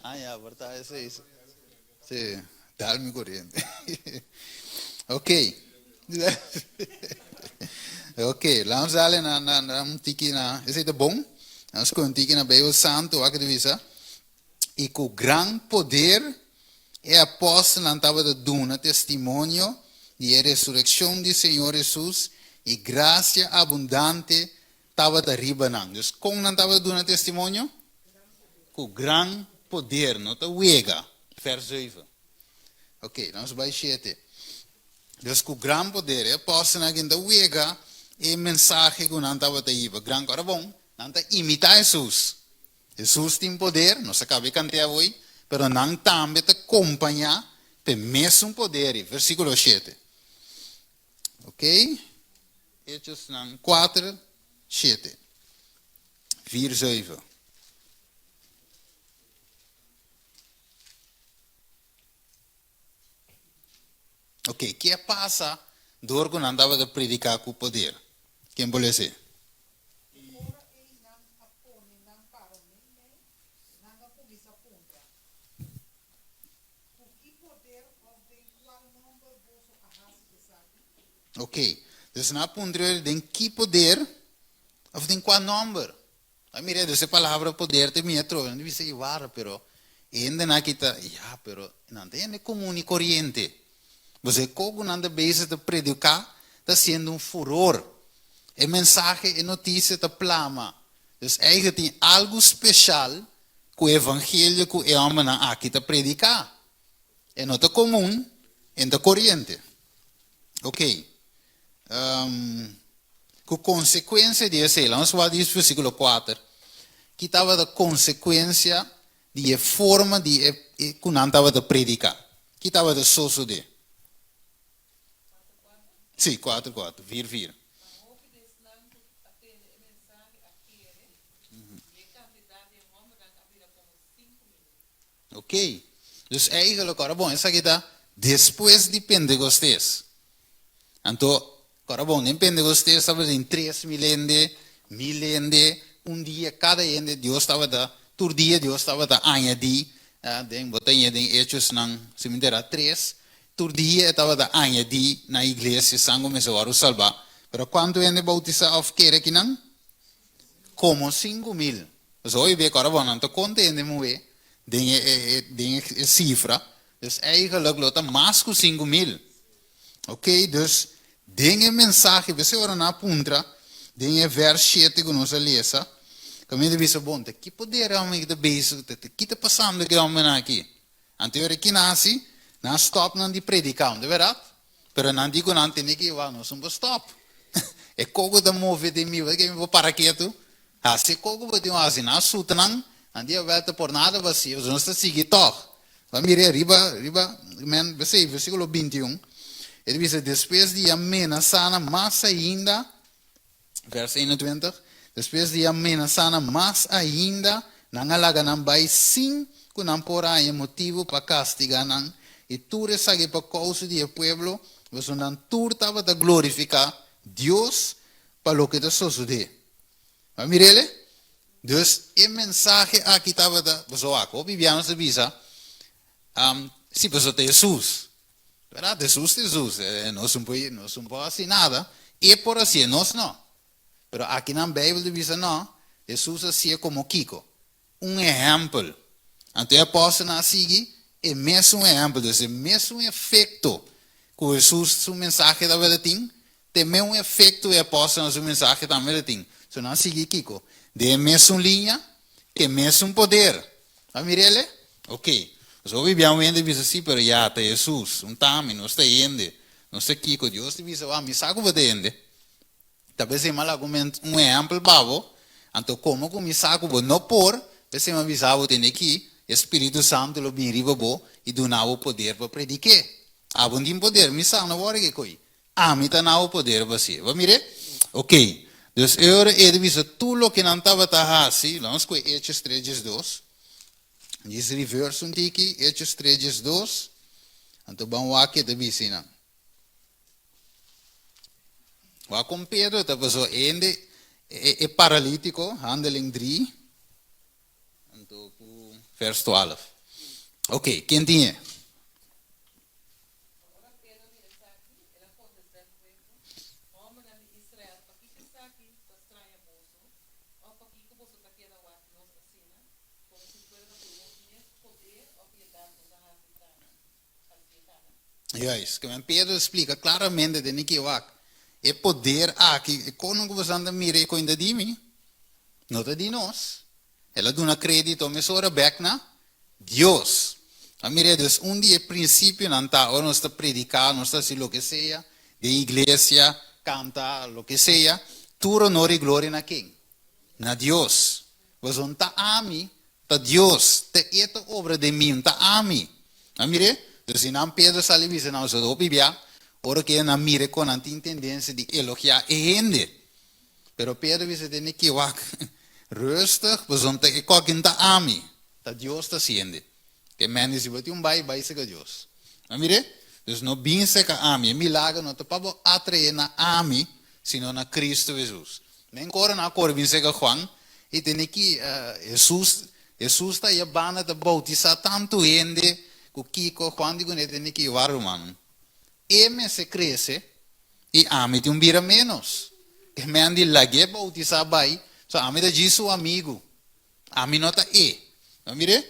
Ah ja, por ta ese is. Sí, dal mi corriente. Ok. Ok, laat ons dale na, na, na un tiki na, ese ta bon? Laat ons un tiki na Bijbel Santo, wak te bisa. I ku gran poder e apòstelnan tabata duna testimonio di e resurekshon di Señor Hesus, i grasia abundante tabata riba nan. Dus kon nan tabata duna testimonio? Ku gran poder, no ta wega. Vers zeven. Oké, nos bai shete. Dus ku gran poder e apòstelnan a keda wega e mensahe ku nan tabata hiba. Gran, ora bon, nan ta imitá Hesus. Hesus tin poder, nos a kaba e kantea awoi, pero nan tambe ta kompañá p'e mesun poder ei. Versíkulo shete. Ok, Hechosnan kuater, shete. Vier, zeven. Ok, ke a pasa dor ku nan tabata prediká ku poder? Ken por lesa e? I ora ei nan a pone nan para meimei, nan a kuminsá puntra, Ku ki poder òf den kual nòmber boso a hasi esaki? Ok, dus nan a puntra ellos den ki poder òf den kua nòmber. A mira, dus e palabra poder ta mia trobe. Nan ta bisa, wara, pero e hendenan aki ta, ya, pero nan ta hende komun i koriente. Boso e kos ku nan ta bezig ta prediká ta siendo un furor. E mensahe, e notisia ta plama. Dus eigen tin algu speshal ku e evangelio ku e hòmbernan aki ta prediká. E no ta komun, e no ta koriente. Oké. Ku konsekuensia di esei, laat nos wak di versíkulo kuater, ki tabata konsekuensia di e forma di e ku nan tabata prediká? Ki tabata sosodé? Sí, kuater kuater, vier vier. Ma hopi di esnan ku a tende e mensahe a kere, i e kantidat di e hòmbernan a bira komo 5000. Ok. Dus eigenlijk, ora bon, esaki ta despues di Pentecostes. Anto, ora bon, den Pentecostes tabatin 3000 hende, 1000 hende, un dia cada hende Dios tabata, tur dia Dios tabata añadi. Den bo ta ña den Hechosnan, si mi entera tres, tur dia e tabata añadí na iglesia esnan ku mester wòrdu salbá. Pero kuantu hende boutisá òf kere akinan? Komo 5000. Pasobra hopi bia ku ora bo nan ta konta hende muhé den e den e sifra, dus eigenlijk lo ta mas ku 5000. Oké, dus den e mensahe, p'esei ora nan a puntra den e vers shete ku nos a lesa, kaminda ta bisa, Bon, ta ki poder e hòmber aki ta bezig, ta ki ta pasando ku e hòmbernan aki? Anto e ora ki nan hasi, nan a stòp nan di prediká, no ta bèrdat? Pero nan di ku nan tene ki, Wou, nos no por stòp. E koko ta move den mi, paske mi por para ketu? Hasi e koko bo tin hasi, nan a suta nan, nan di, Awèl, ta por nada bo hasi, pasobra nos ta sigui tòg. Bo mira riba, riba, men, besei, versíkulo 21, e ta bisa, Despues di a menasá nan mas ainda, vers 21, despues di a menasá nan mas ainda, nan a laga nan bai sin ku nan por a haña motibu pa kastigá nan, i tur esaki pa kousa di e pueblo, pasobra nan tur tabata glorifiká Dios pa loke ta sosodé. Bo a mir'el? Dus e mensahe aki tabata, boso wak, hopi bia nos ta bisa, si boso ta Hesus. Berdad, Hesus ta Hesus, nos no por, nos no por hasi nada, e por hasié, nos no. Pero akinan Bijbel ta bisa no, Hesus a hasié komo kiko? Un ehèmpel. Anto e apòstelnan a sigui e mesun ehèmpel, dus e mesun efekto ku Hesus su mensahe tabata tin, Te meun efekto e apòstelnan su mensahe tambe ta tin. So nan sigui kiko? Den e mesun liña, ku e mesun poder. A mir'el e? Oke. Pasobra hopi bia un hende bisa, Sí, pero ya, ta Hesus. Un ta ami, nos ta hende. Nos ta kiko? Dios ta bisa, Wak, mi sa ku bo ta hende. Ta p'esei mi a laga un ehèmpel pa bo. Anto komo ku mi sa ku bo no por, p'esei mi a bisa bo, Tende aki, e Spiritu Santu lo bin riba bo i duna bo poder pa predik'é. Abo no tin poder, mi sa no wòrdu ke koi. Ami ta na bo poder pa hasié. Bo a mir'é? Ok. Dus e ora e ta bisa tur loke nan tabata hasi, lo nos kohe Hechos tres diesdos. Djis reverse un tiki, Hechos tres diesdos, anto ban wak ke ta bisa einan. Wak kon Pedro ta pasó hende, e paralítiko, Handeling drie, anto ku vers twaalf. Ok, ken tin e? Ma ora Pedro mira esaki, el a kontestá e pueblo, Hòmbernan di Israel, pakiko esaki ta straña boso, òf pakiko boso ta keda wak nos asina, komo si fuera ta por nos mes poder òf piedat nos a hasi kana, hasié kana? Juist, ke men Pedro a splika klaramente den e ki wak, e poder aki, e kono ku boso ta mira e kointa di mi, no ta di nos. El a duna krédito mesora bèk na Dios. A mira, dus un di e prinsipionan ta ora nos ta prediká, nos ta hasi loke sea, den iglesia, kanta, loke sea, tur honor i gloria na ken? Na Dios. Pasobra no ta ami, ta Dios. Ta E ta obra den mi, no ta ami. A mir'é? Dus si nan Pedro sali bisa nan, Boso ta hopi bia, ora ku nan mira kon nan tin tendensia di elogiá e hende. Pero Pedro bisa tene ki wak rustig, pasobra ta e kokin ta ami, ta Dios ta siende. Ke men di si bo tin un bai, bai seka Dios. A mire? Dus no bin seka ami, e milager no ta pa bo atrae na ami, sino na Cristo Jesus. Men kore nan a kore bin seka Juan, i tene ki Jesus, Jesus ta ya banda ta bautisa tantu hende ku kiko, Juan di kuné tene ki wak rumannan. E mester krese i ami tin un bira ménos. E men di lag'é boutisá bai, so ami ta djis su amigu. Ami no ta e. Bo a mir'é?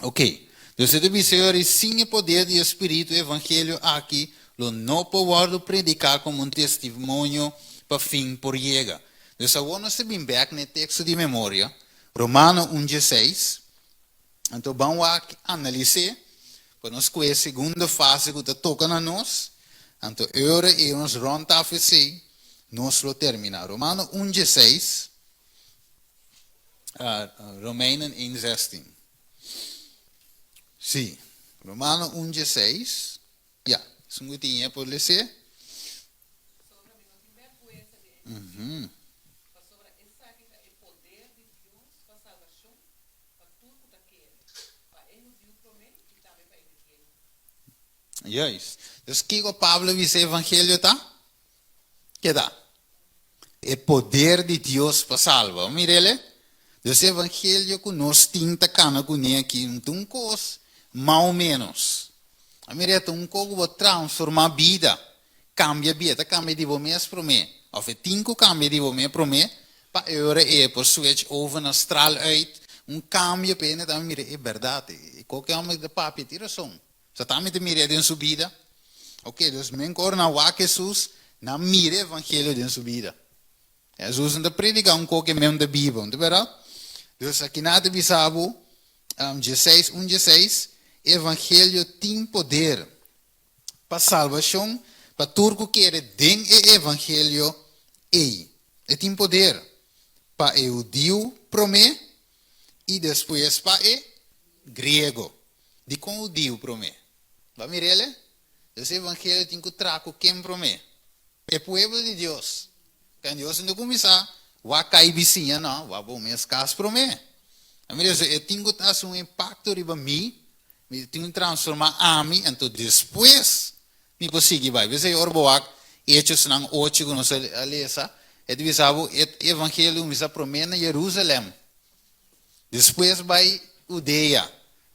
Oké. Dus e ta bisa e ora ei, sin e poder di e spiritu e evangelio aki lo no por wòrdu prediká komo un testimonio pa fin por yega. Dus awor nos ta bin bèk na e teksto di memoria, Romano un dieseis. Anto ban wak analis'é pa nos kohe e segundo fase ku ta toka na nos, anto e ora ei nos rònt af esei, nos lo terminá. Romano un dieseis, Romeinen een zestien. Sí, Romano un dieseis, ya, esun ku tin e por les'é. Pasobra mi no tin bèrgwensa di e evangelio, pasobra esaki ta e poder di Dios pa salbashon pa tur ku ta kere, pa e hudiu promé i tambe pa e griego. Juist. Dus kiko Pablo bisa e evangelio ta? Ke ta? E poder di Dios pa salba. Bo mira el? Dus e evangelio ku nos tin ta kana kuné aki no ta un kos mas o ménos. A mira, ta un kos ku bo transformá bida, kambia bida, ta kambia di bo mes promé, òf e tin ku kambia di bo mes promé pa e ora ei por switch over na straal uit un kambio pa hende tambe mira e bèrdat, e kos ku e hòmber ta papia tin rason. Sa tambe ta mir'é den su bida. Oke, dus men ku ora nan wak Hesus, nan mira e evangelio den su bida. Hesus no ta prediká un kos ku e mes no ta biba, no ta bèrdat? Dus aki nan ta bisa bo, dieseis, un dieseis, e evangelio tin poder pa salbashon pa tur ku kere den e evangelio ei. E tin poder pa e hudiu promé i despues pa e griego. Dikon hudiu promé? Bo a mir'el? Dus e evangelio tin ku traha ku ken promé? E pueblo di Dios. Kan Dios no kuminsá wak kai bisiña no, wak bo mes kas promé. A mira eso, e tin ku hasi un impakto riba mi, mi tin ku transformá ami, anto despues mi por sigui bai. P'esei ora bo wak Hechosnan ocho ku nos a lesa, e ta bisa bo e evangelio kuminsá promé na Jerusalèm. Despues bai Hudea,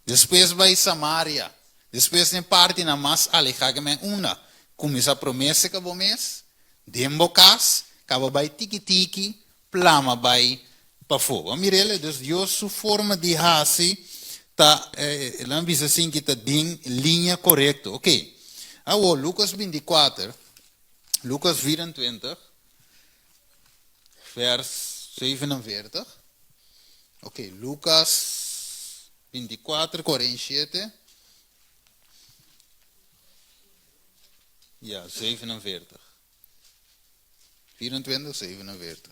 despues bai Samaria, despues den partinan mas alehá ke men unda. Kuminsá promé seka bo mes, den bo kas, kaba bai tiki tiki, plama bai pafó. Bo a mira el? Dus Dios su forma di hasi ta, nan bisa asin ki ta den liña korekto. Oke. Awor, Lukas binti kuater, Lukas 24, vers 47. Ok, Lucas 24, 47. Ja, 47. 24, 47.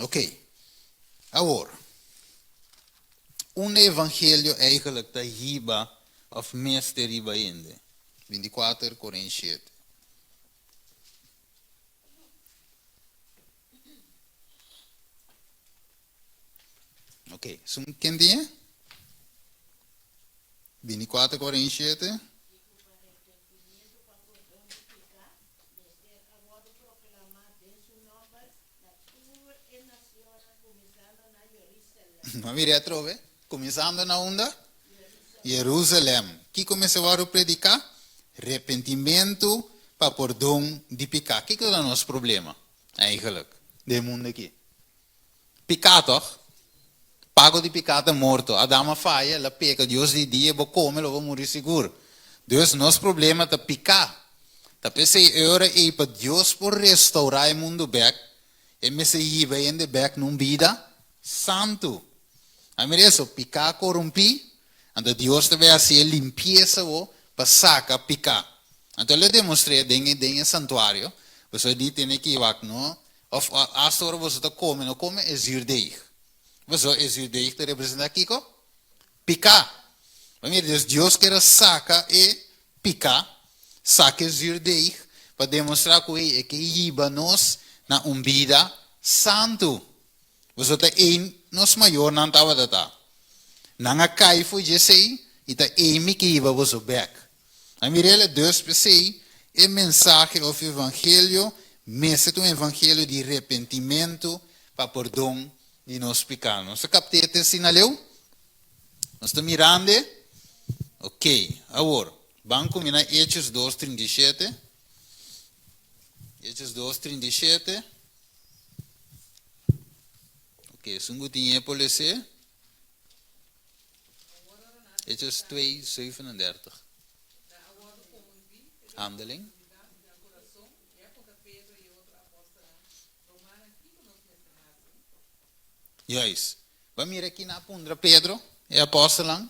Ok, awor, un evangelio eigenlijk ta hiba of mester hiba hende? 24, 47. Ok, esun ken tin e? 24, 47. I ku pa arepentimiento pa pordon di piká mester a wòrdu proklamá den su nòmber na tur e nacionnan, kuminsando na Jerusalèm. Bo a mira atrobe? Kuminsando na unda? Jerusalèm. Kiko mester wòrdu prediká? Repentimentu pa pordon di piká. Kiko ta nos problema eigenlijk den e mundu aki? Piká tòg? Pago di piká ta morto. Adam a faya, el a peka. Dios di dia bo kome lo bo muri sigur. Dus nos problema ta piká. Ta p'esei e ora ei pa Dios por restourá e mundu bèk, e mester hiba hende bèk na un bida santu. A mira eso, piká korumpí, anto Dios ta bai hasi e limpiesa bo pa saka piká. Anto el a demostr'é den e den e santuario, pasobra di tene ki wak no, òf asta ora boso ta kome, no kome e zuurdeeg. Pasobra e zuurdeeg ta representá kiko? Piká. A mira, dus Dios kier a saka e piká, saka e zuurdeeg, pa demostrá ku ei e ke hiba nos na un bida santu. Boso ta ei nos mayornan tabata ta. Nan a kai for dje esei i ta ei mi ke hiba boso bek. A mira el dus p'esei e mensahe of evangelio mester ta un evangelio di repentimentu pa pordon di nos piká. Nos ta kapt'é te asina leu? Nos ta mirand'e? Ok, awor ban kuminá Hechos dos 37. Hechos dos 37. Ok, esun ku tin e por les'é. Hechos 2, 37. Handeling. Juist. Bo a mira kina a puntra Pedro, e apòstelnan?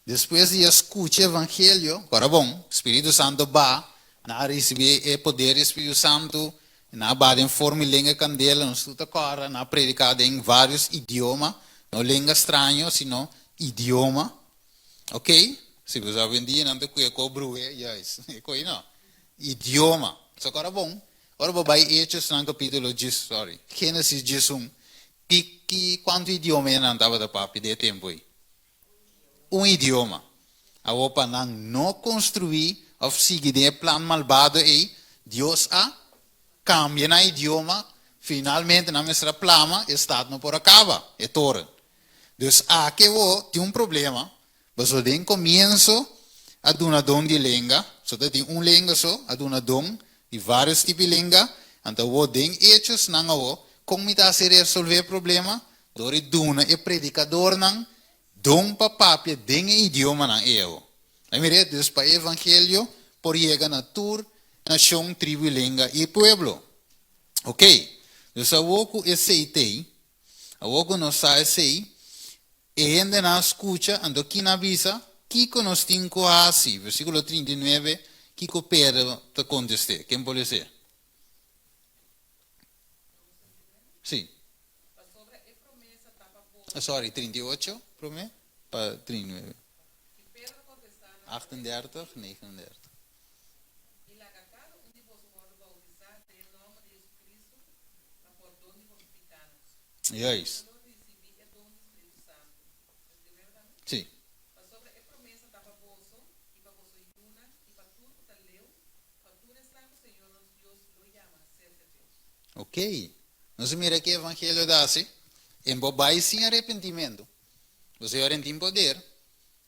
Despues di a skucha evangelio, ora bon, Spiritu Santu ba, nan a risibí e poder di Spiritu Santu, nan a ba den forma di lenga kandela, nos tur ta kòrda, nan a prediká den vários idioma, no lenga straño, sino idioma. Ok, si bo sa awendia nan ta kuya ku bruhe, juist, e ko'i no, idioma. So kòrda bon, ora bo bai Hechosnan kapítulo djis, sorry, Génesis 11, ki ki kuantu idioma e nan tabata papia den e tempu ei? Un idioma. Awor pa nan no construi of sigui den e plan malbado ei, Dios a cambia nan idioma. Finalmente nan mester a plama, e stat no por a kaba, e toren. Dus aki awor tin un problema, pasobra den komienso a duna don di lenga, so ta tin un lenga so, a duna don di vários tipo di lenga, anto awor den Hechosnan awor, kon mi ta hasi resolvé e problema? Dor di duna e predikadornan don pa papia den e idiomanan ei awor. A mira, dus pa e evangelio por yega na tur nashon, tribu i lenga i pueblo. Ok, dus awor ku esei t'ei, awor ku nos sa esei, e hendenan a skucha, anto kin a bisa? Kiko nos tin ku hasi? Versíkulo 39, kiko Pedro ta kontest'é? Ken por les'é? Sí. Sorry, 38 promé pa 39. 38, 39. Juist. Sí. Ok. Nos a mira ki evangelio ta hasi. En bo bai sin arepentimentu. Bo señor en tin poder.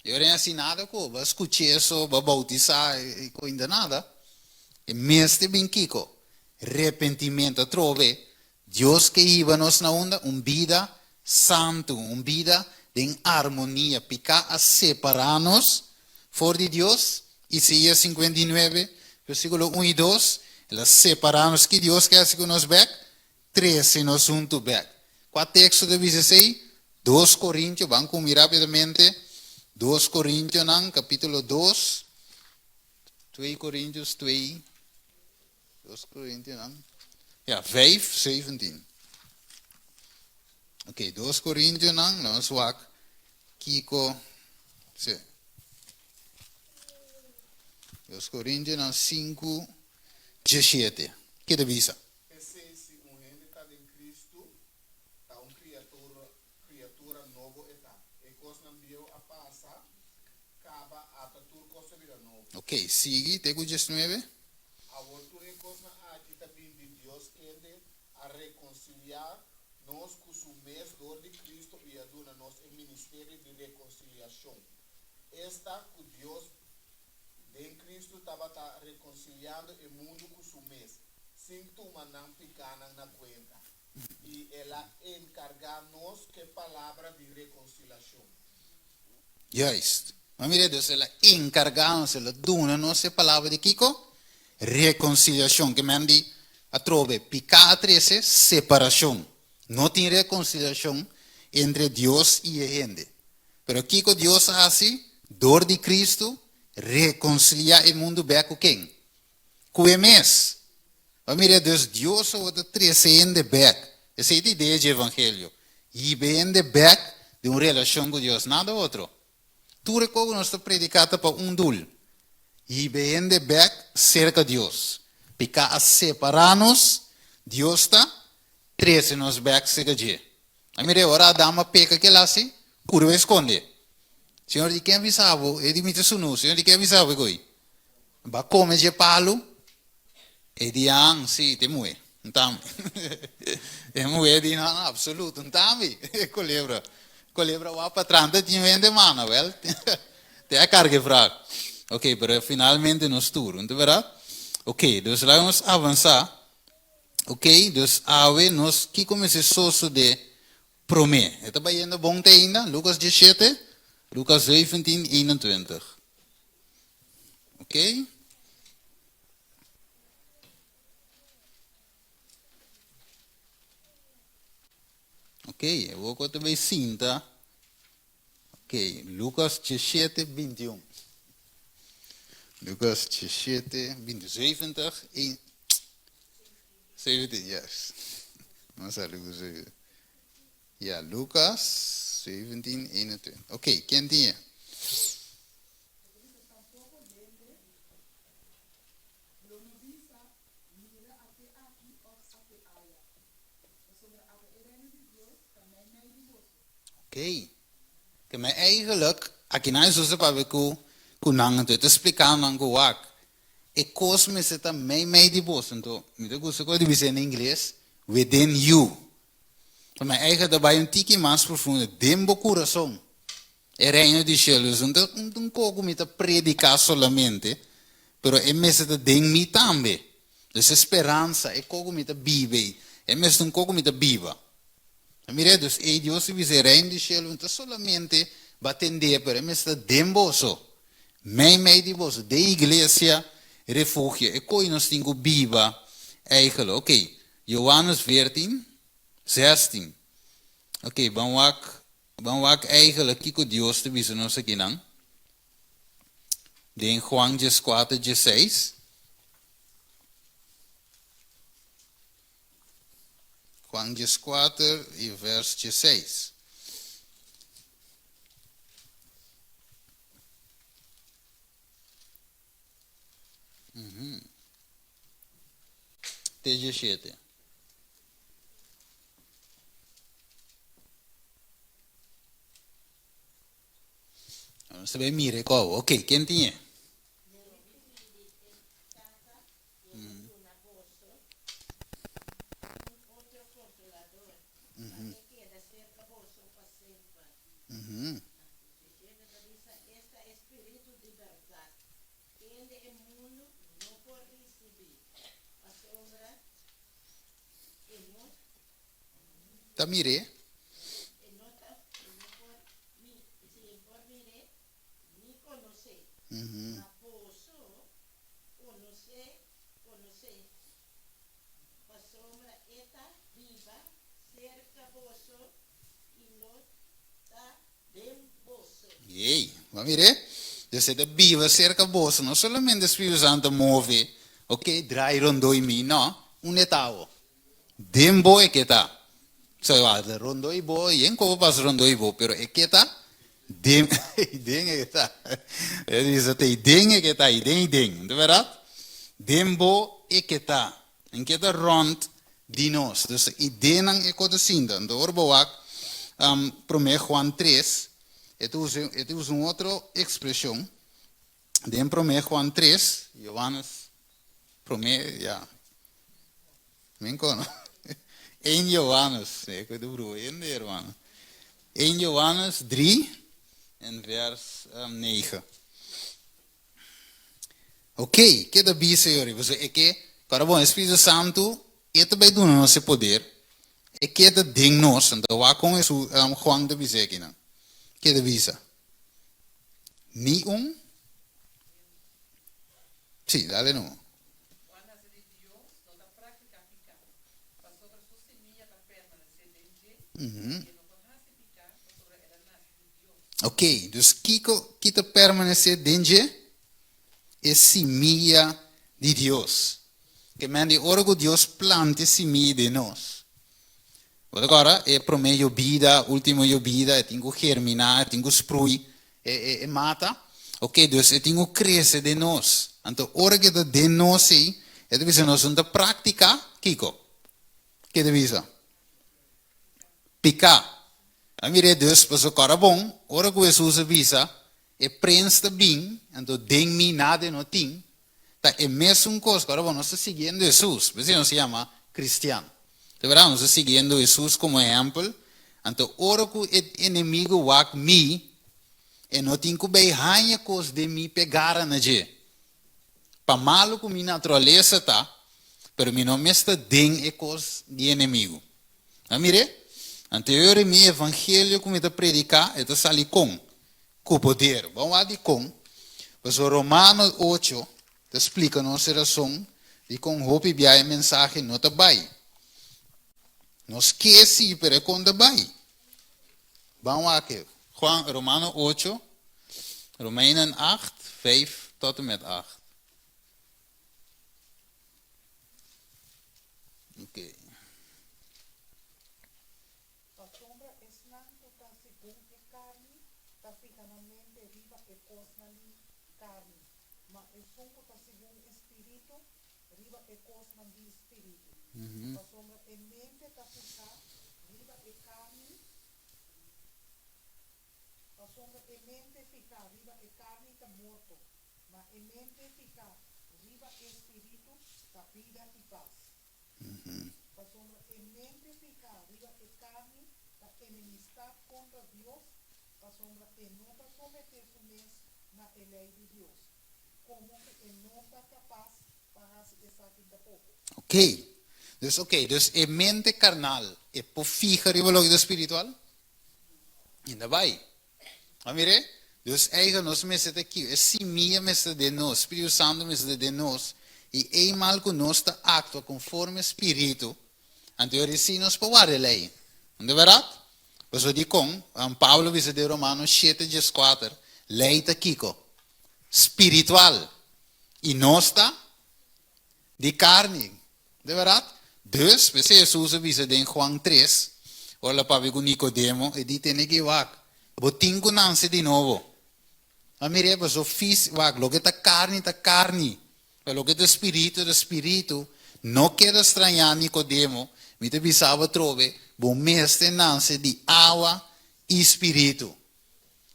E ora en hasi nada ku bo a skuch'é so, bo a boutisá i ku ainda nada. E mester bin kiko? Repentimentu. Atrobe, Dios ke hiba nos na unda? Un bida santu, un bida den armonia. Piká a separá nos for di Dios. Isaías 59, versíkulo un i dos, El a separá nos. Ki Dios ke hasi ku nos bèk? Trese nos huntu bèk. Kua teksto ta bisa esei? Dos Korintio, ban ku mi rápidamente. Dos Korintionan, kapítulo dos. Twee Korintios twee. Dos Korintionan. Ja, vijf, zeventien. Oké, dos Korintionan, nos wak kiko. Sí. Dos Korintionan sinku, diesshete. Ke ta bisa? P'esei si un hende ta den Kristu, ta un kriatura nobo e ta. E kosnan bieu a pasa, kaba, ata tur kos a bira nobo. Ok, sigui te ku diesnuebe. Awor tur e kosnan aki ta bin di Dios kende a rekonsiliá nos ku su mes dor di Kristu i a duna nos e ministerio di rekonsiliashon. Esta ku Dios den Kristu tabata rekonsiliando e mundu ku su mes, sin tuma nan pikánan na kuenta, i el a enkargá nos ku e palabra di rekonsilashon. Juist. Ma mira, Dios el a enkargá nos, el a duna nos e palabra di kiko? Rekonsiliashon. Ke men di atrobe, piká a trese separashon. No tin rekonsiliashon entre Dios i e hende. Pero kiko Dios a hasi? Dor di Kristu, rekonsiliá e mundu bèk ku ken? Ku e mes. Bo a mira dus Dios awor ta trese hende bek. Esei ta idea dje evangelio. Hiba hende bek den un relashon ku Dios, nada otro. Tur e kos ku nos ta prediká ta pa un dul, hiba hende bek serka Dios. Piká a separá nos, Dios ta trese nos bek serka dje. A mira ora Adam a peka kila si, kuri bai skonde. Señor di ken a bisa bo? E di mi ta sunu. Señor di ken a bisa bo e koi? Ba kome dje palu? E di an, si, te muhe. Ntami. E muhe di no, no, absoluto, ntami. E kolebra. Kolebra wak pa tras, nta tin hende mana, wel. Te a karga e vraag. Ok, pero finalmente nos tur, no ta berdad? Ok, dus laga nos avansa. Ok, dus awe nos kiko mester sosode prome? E ta bayendo bon te ainda? Lucas 17, Lucas 17, 21. Ok. Ok, e woko ta bay sinta. Ok, Lucas 17, 21. Lucas 17, 70 y 17, yes. No sa Lucas 17. Ja, Lucas 17, 21. Ok, ken tin e? Ok. Ke men eigenlijk, akinan Hesus ta papia ku ku nan, anto e ta splika nan ku wak, e kos mester ta meimei di boso. Anto, mi ta gusta ku e di bisa na ingles, Within you. Ta mi eigen ta bai un tiki mas profundo, den bo kurason. E reino di shelu es un ta un kos ku mi ta prediká solamente, pero e mester ta den mi tambe. Dus e speransa, e kos ku mi ta biba ei, e mester ta un kos ku mi ta biba. Ta mira? Dus ei Dios ta bisa e reino di shelu no ta solamente bo a tendé, pero e mester ta den boso, meimei di boso, den iglesia Refugio. E kos ei nos tin ku biba eigelijk. Oké, Johannes 14, 16. Oké, ban wak Ban wak eigenlijk kiko Dios ta bisa nos akinan den Juan 14, 16. Juan 14 i vers 16. Te 17. Nos ta bay mira e kou. Ok, ken tin e? Ta mir'é. Yey, bo a mir'é? Dios e ta biba serka boso, no solamente Spiritu Santu ta move, ok, draai rondó i mi, no, unda e ta awo? Den bo e ke ta. So e wak rondó i bo, yen kobo pasa rondó i bo, pero e ke ta den, den e ke ta. E bisa te den e ke ta, i den i den, ta bèrdat? Den bo e ke ta. En ke ta rònt di nos. Dus idenan e ko ta sinta. Anto ora bo wak promé Juan 3, e ta usa, e ta usa un otro ekspreshon. Den promé Juan 3, Johannes promé, ya. Men kono. 1 Johannes, e ku ta brua hende, hermano. 1 Johannes 3 en vers 9. Ok, ke ta bisa yori? Pasobra e ke, kòrda bon, e Spiritu Santu e ta bai duna nos e poder, e ke ta den nos. Anto wak kon Hesus, Juan ta bisa akinan. Ke ta bisa? Ni un? Sí, dale no. Juan nase di Dios no ta praktiká piká, pasobra su simia ta permanesé den dje, i e no por hasi piká pasobra el a nase di Dios. Ok, dus kiko ki ta permanesé den dje? E simia di Dios. Ke men di ora ku Dios planta e simia den nos, Bo ta kòrda? E promé yobida, último yobida, e tin ku germiná, e tin ku sprui e, e, e mata. Oké, dus e tin ku krese den nos. Anto ora ku e ta den nos ei, e ta bisa nos no ta praktiká kiko? Ke ta bisa? Piká. A mir'é dus, pasobra kòrda bon, ora ku Hesus a bisa, e prens ta bin, anto den mi nada e no tin, Ta e mesun kos ku ora bo nos ta siguiendo Hesus, p'esei nos ta yama kristian. Ta berdad, nos ta siguiendo Hesus komo ehèmpel, anto ora ku e enemigu wak mi, e no tin ku bei haña kos den mi p'e gara na dje. Pa malu ku mi naturalesa ta, pero mi no mester den e kos di enemigu. A mir'é? Anto e ora mi evangelio ku mi ta prediká, e ta sali kon? Ku poder. Bon wak dikon? Pasobra Romano ocho ta splika nos e rason dikon hopi bia e mensahe no ta bai. Nos ke si, pero e kon ta bai. Ban wak e. Juan, Romano ocho, Romeinen acht, vijf tot en met acht. Oké. Pasobra esnan ku ta segun e karni ta fiha nan mente riba e kosnan di karni, ma esun ku ta segun e spiritu, riba e kosnan di spiritu. Pasobra e mente ta fiha riba e karni, pasobra e mente fiha riba e karni ta morto, ma e mente fiha riba e spiritu ta bida i pas. Pasobra e mente fihá riba e karni ta enemistat kontra Dios, pasobra e no ta someté su mes na e lei di Dios, komo ku e no ta kapas pa hasi esaki tampoko. Ok. Dus ok, dus e mente karnal e por fiha riba loke ta spiritual? Inda bai. A mir'é? Dus eigen nos mester ta kiu, e simia mester ta den nos, Spiritu Santu mester ta den nos, i eimal ku nos ta aktua konforme Spiritu, anto e ora si nos por warda e lei. No ta bèrdat? Pasobra dikon? Pablo bisa den Romanos shete dieskuater, lei ta kiko? Spiritual. I nos ta di karni. De bèrdat? Dus, p'esei Hesus a bisa den Juan tres, ora el a papia ku Nikodemo, e di, Tene ki wak, bo tin ku nanse di nobo. A mir'é, pasobra fis, wak, loke ta karni ta karni, pero loke ta spiritu ta spiritu. No keda strañá, Nikodemo, mi ta bisa bo atrobe, bo mester nanse di awa i spiritu.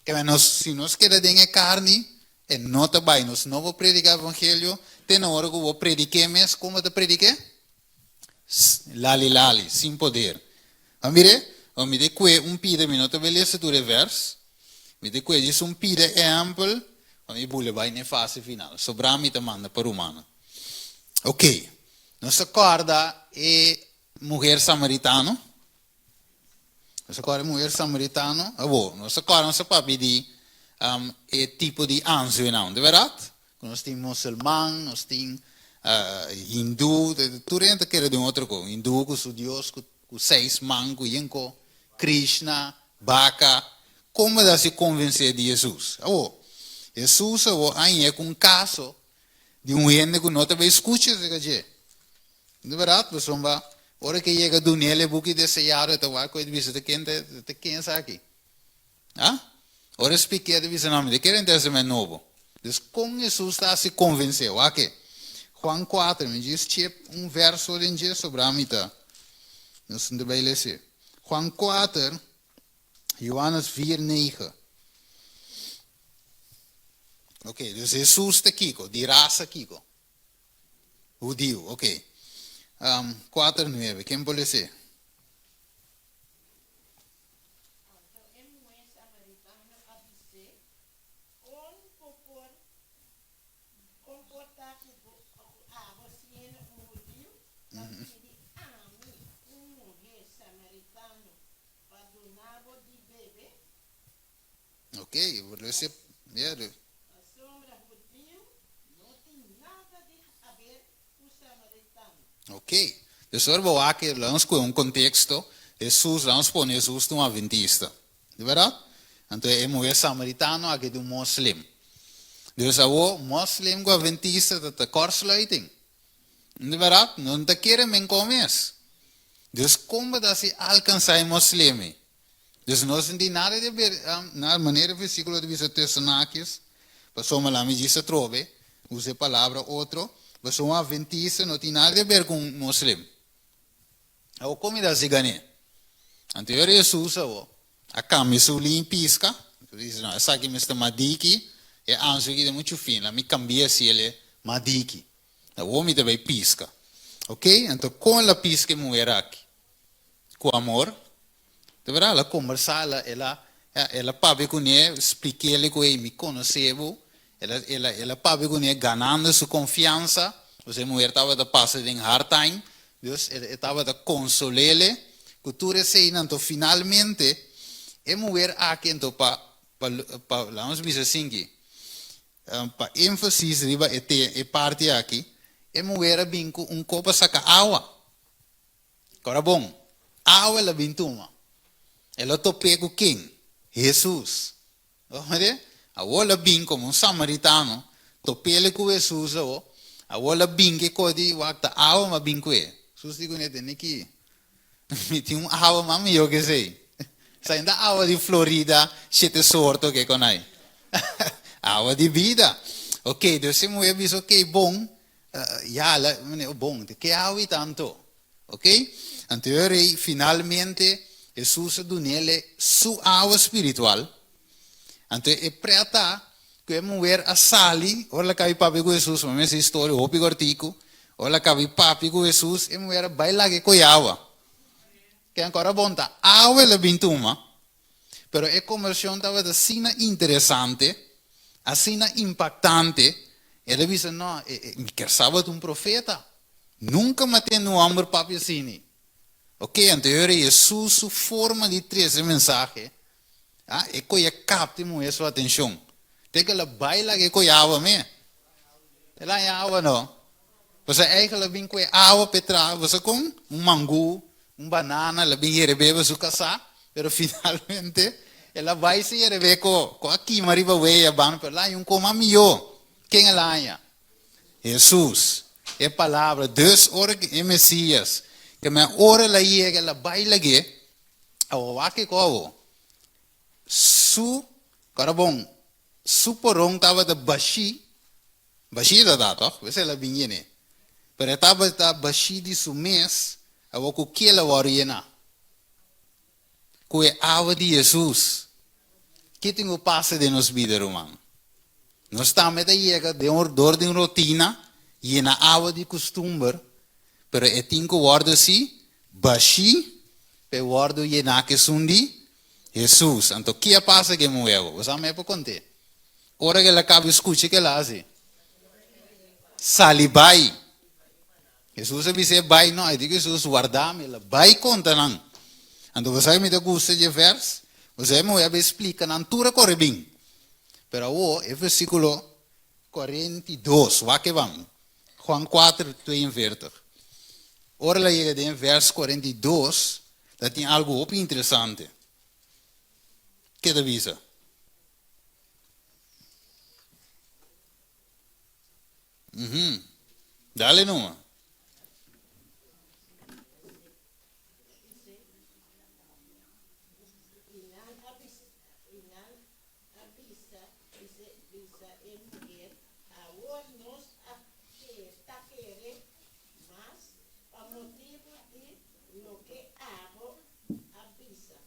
Keme nos, si nos keda den e karni, e no ta bai. Nos no por prediká evangelio te na ora ku bo predik'é mes. Kon bo ta predik'é? Lali lali, sin poder. Bo mir'é? Bo mi ta kue un pida, mi no ta bai lesa tur e vèrs. Mi ta kue djis un pida ehèmpel, pa mi bula bai na e fase final. Sobrá mi ta manda pa rumannan. Oké, nos ta kòrda e muher samaritano? Nos a kòrda e muher samaritano? Awor, nos a kòrda nos a papia di e tipo di anzuenan, di bèrdat? Ku nos tin musulman, nos tin hindú, tur hende ta kere den otro kos. Hindú ku su dios ku seis man, ku yenko, Krishna, baka. Kon bo ta hasi konvensé di Hesus? Awor, Hesus awor a hañ'é ku un kaso di un hende ku no ta bai skucha aserka dje. Di bèrdat, pasobra ora ke yega dun'el e buki deseyado e ta wak ku e ta bisa ta ken ta ken esaki? Ha? Ora e splik'é e ta bisa no, mi ta kere un tèstamènt nobo. Dus kon Hesus ta hasi konvensé? Wak e. Juan kuater, mi djis chep un vèrso den dje sobrá mi ta nos ta bai les'é. Juan kuater, Johannes vier negen. Ok, dus Hesus ta kiko? Di rasa kiko? Hudiu, ok. Um, kuater nuebe, ken por les'é? Anto e muhé samaritano a bis'é, Kon bo por komportá ku bo ku abo siendo un hudiu ta pidi ami, un muhé samaritano, pa duna bo di bebe? Ok, bo lese, ya. Pasobra hudiu no tin nada di haber ku samaritano. Ok, dus ora bo wak, laga nos kohe un konteksto, Hesus, laga nos pone Hesus ta un aventista, di bèrdat? Anto e muher samaritano aki ta un moslim. Dus awor, moslim ku aventista ta ta kòrsluiting. Di bèrdat? No ta kere men kon mes. Dus kon bo ta hasi alkansá e moslim ei? Dus no sinti nada di ber, na manera e versículo ta bisa tussen haakjes, pasobra la mi djis atrobe, usa e palabra otro, pasobra un adventista no tin nada di ber ku un moslim. Awor kon mi ta hasi gané? Anto e ora Hesus awor a kambia su lin piska, e dice, no, esaki mester madiki, e ansu aki ta muchu fin, la mi kambia si el e madiki. Awor mi ta bai piska. Ok, anto kon el a piska e muher aki? Ku amor. Ta berdad, el a kombersá, el a, el a, ya, el a papia kuné, splik'é ku ey, mi konosé bo. El a, el a, el a papia kuné ganando su konfiansa, pasobra e muher tabata pasa den hard time, dus e, e tabata konsol'é ku tur eseinan. Anto finalmente e muher aki anto pa, pa, pa, laga nos bisa asinki, Pa énfasis riba e te e parti aki, e muher a bin ku un kopa saka awa. Kora bon, awa el a bin tuma. El a top'é ku ken? Hesus. Bo mira? Awor el a bin komo un samaritano, top'el ku Hesus awor. Awor el a bin ku e kos di wak ta awa mi a bin ku e. Hesus di kuné, Tene ki Mi tin un awa mas mihó ku esei. Esei no ta awa di Florida, shete sorto ke kon ai. Awa di bida. Ok, dus e muhé bisa, ok, bon, ya, la, bon, ke awa i tanto? Ok, anto e rei finalmente Hesus a dun'el su awa spiritual. Anto e pret ta ku e muher a sali, ora el a kabi papia ku Hesus, mi a mester historia hopi kortiku. Ora el a kaba di papia ku Hesus, e muher a bai laga e koe awa. Ke ankora bon ta awa el a bin tuma, pero e kombersashon tabata asina interesante, asina impaktante, el a bisa, No, mi kier sa bo ta un profeta. Nunka mi a tende un hòmber papia asina. Oke, anto e ora Hesus su forma di trese mensahe, a, e koe a kapta e muher su atenshon. Te ku el a bai laga e koe awa me. El a haña awa no. Pasobra eigenlijk el a bin ku e awa pa e traha, bo sa kon? Un mangú, un banana, el a bin yerebé pa su kasá, pero finalmente el a bai sin yerebé ku ku a kima riba wea banda, pero el a haña un koma mihó. Ken el a haña? Hesus, e Palabra. Dus ora ku e Mesías, ke men ora el a yega, el a bai lag'é, awor wak kiko awor? Su, kòrda bon, Su poron tabata bashí, bashí ta ta tòg? Wes el a bin yené. Pero e tabata bashí di su mes, awor ku ke el a wòrdu yená? Ku e awa di Hesus. Ke tin ku pasa den nos bida, ruman? Nos tambe ta yega den un dor di un rotina, yena awa di kustumber, pero e tin ku wòrdu así, bashí, pa e wòrdu yená ku esun di Hesus, anto ki a pasa ku e muhé awo? Bo sa mi a por kont'é. Ora ku el a kaba di skucha ke el a hasi? Sali bai. Hesus a bis'é bai no, e di ku Hesus, warda mi, el a bai konta nan. Anto bo sa ku mi ta gusta dje vèrs? Bo sa e muhé a bai splika nan tur a kore bin. Pero awo e versíkulo 42, wak e ban. Juan 4, 42. Ora el a yega den vèrs 42, Ta tin algu hopi interesante. Ke ta bisa? Mhm. Dale numa. A bisa, bisa, bisa e muher, Awor nos a ta kere mas pa motibu di loke abo a bisa,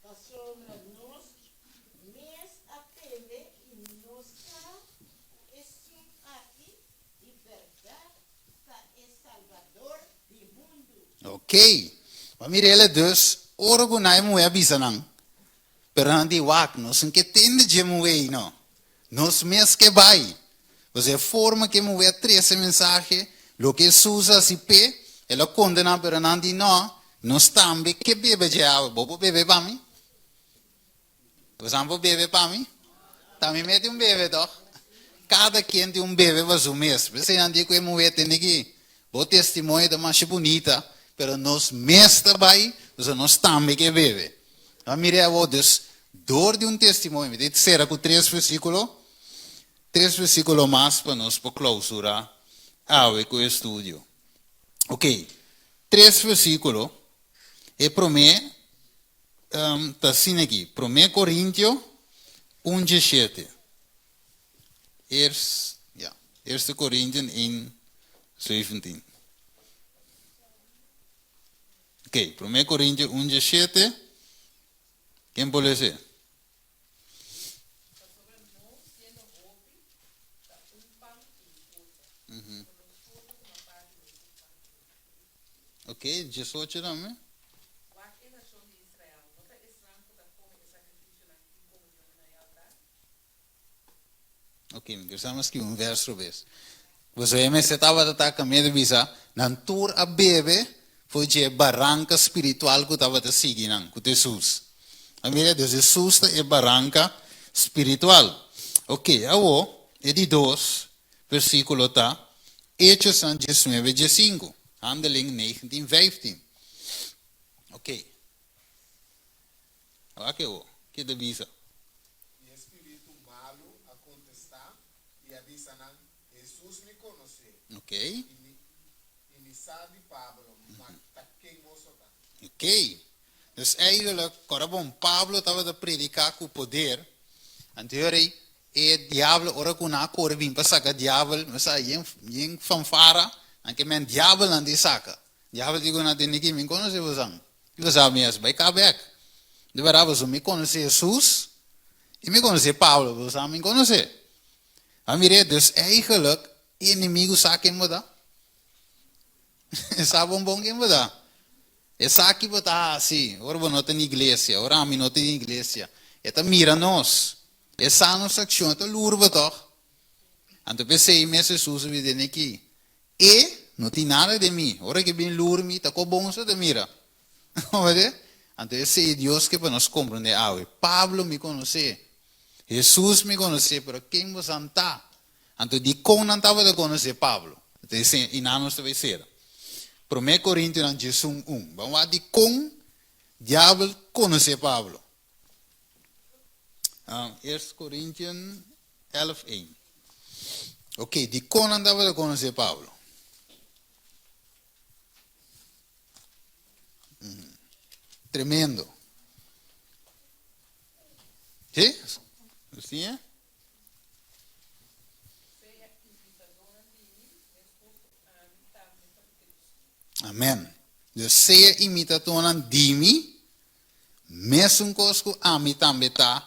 pasobra nos mes a tende i nos sa ku esun aki di bèrdat ta e Salbador di mundu. Ok. Bo a mira el dus ora ku nan e muher a bisa nan. Pero nan di, Wak, nos no ke tende dje muhé ei no. Nos mes ke bai. Pues e forma ku e muhé a trese e mensahe, loke Hesus a hasi p'e, el a konta nan, pero nan di, No, nos tambe ke bebe dje awa. Bo por bebe pa mi? Bosan por bebe pa mi? Ta mi mes tin un bebe tòg? Kada ken tin un bebe pa su mes. P'esei nan di ku e muhé tene ki, Bo testimonio ta masha bunita, pero nos mes ta bai, pasobra nos tambe ke bebe. Nan a mira awor, dus, dor di un testimonio, mi ta sera ku tres versíkulo, tres versíkulo mas pa nos por klausurá awe ku e estudio. Ok, tres versíkulo, e promé ta asina aki, Promé Korintio un diesshete. Eers, ja, Eerste Korintian 1, 17. Ok, Promé Korintio 1 diesshete, ken por lesa e? Pasobra nos, siendo hopi, ta un pan i un kurpa, pasobra nos tur ta tuma parti den un pan i un kurpa. Ok, diesocho tambe. Wak e nashon di Israel, no ta esnan ku ta kome e sakrifisionan tin komunion na e altar? Ok, mi ker sa mi a skibi un vers robes. Pasobra e mester tabata ta kambia di bisa, nan tur a bebe for dje baranka spiritual ku tabata sigui nan, ku ta Hesus. A mira, dus Hesus ta e baranka spiritual. Ok, awo, e di dos versíkulo ta Hechosnan diesnuebe diesinku, Handeling negentien vijftien. Ok. Wak e wo, ke ta bisa? I e spiritu malu a kontestá i a bisa nan, Hesus mi konosé, Ok. i mi, i mi sa di Pablo, ma ta ken boso ta? Ok. Dus eigenlijk, kòrda bon, Pablo tabata prediká ku poder. Anto ei, e diabel, ora ku nan a kore bin pa saka diabel, nos sa, yen, yen fanfara, nan ke men diabelnan di saka. Diabel di ku nan, Tende ki, mi konosé bosan. I bo sa mi es bai ka bek. Di berdad pasobra mi konosé Hesus i mi konosé Pablo, bo sa mi konosé. A mir'é, dus eigenlijk e enemigu sa ken bo ta. E sa bon bon ken bo ta. E sa ki bo ta hasi ora bo no ta na iglesia, ora ami no ta na iglesia. E ta mira nos. E sa nos akshon, e ta lur bo tòg. Anto p'esei mes Hesus a bisa den aki, E no tin nada den mi. Ora ke bin lur mi, ta ko bon so ta mira. Bo Anto esei Dios ke pa nos komprondé awe. Pablo mi konosé, Hesus mi konosé, pero ken bosan ta? Anto dikon nan tabata konosé Pablo? Anto esei i nan nos ta bai sera. Promé Korintionan diesun un. Ban wak dikon diabel konosé Pablo. Eerst Korintion elf ein. Ok, dikon nan tabata konosé Pablo? Tremendo. Sí? Sí, eh? Amen. Dus sea imitadornan di mi, mesun kos ku ami tambe ta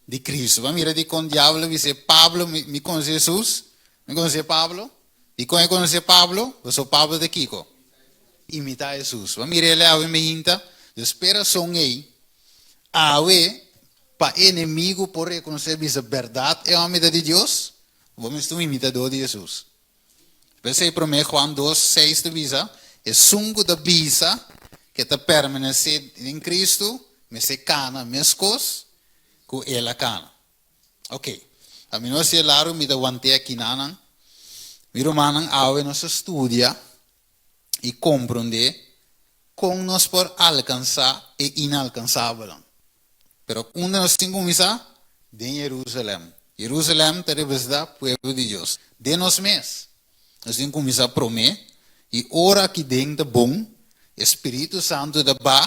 di Cristo. Bo a mira dikon diablo a bis'é, Pablo, mi, mi konosé Hesus, mi konosé Pablo. Dikon e konosé Pablo? Pasobra Pablo ta kiko? Imitá Hesus. Bo a mira el awe meinta? Dus p'e rason ei, awe pa e enemigu por rekonosé bisa bèrdat e hòmber ta di Dios, bo mester un imitadó di Hesus. P'esei promé Juan dos, seis ta bisa, Esun ku ta bisa ku e ta permanesé den Kristu mester kana meskos ku el a kana. Oke, pa mi no hasié largu mi ta want'é akinanan. Mi rumannan, awe nos a studia i komprondé kon nos por alkansá e inalkansabelnan. Pero unda nos tin kuminsá? Den Jerusalèm. Jerusalèm ta representá pueblo di Dios. Den nos mes. Nos tin kuminsá promé, i ora aki den ta bon, e Spiritu Santu ta ba,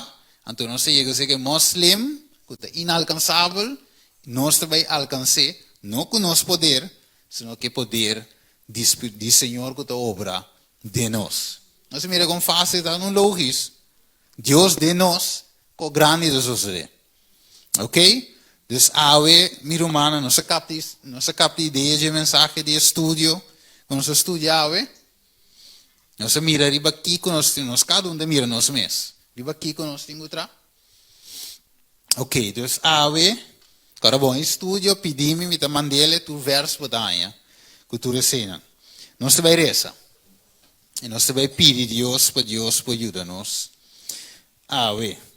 anto nos ta yega seka e moslim ku ta inalkansabel, nos ta bai alkans'é, no ku nos poder, sino ku e poder di di Señor ku ta obra den nos. Nos a mira kon fásil ta, no lógis. Dios den nos, ko grandi ta sosodé. Ok? Dus awe, mi rumannan, nos a kapta, nos a kapta idea dje mensahe di e studio ku nos a studia awe. Nos a mira riba kiko nos tin, nos kada un ta mira nos mes, riba kiko nos tin ku traha. Ok, dus awe, ora bon e studio, pidi mi, mi ta mand'el e tur vers bo ta haña ku tur eseinan. Nos ta bai resa i nos ta bai pidi Dios pa Dios por yuda nos awe.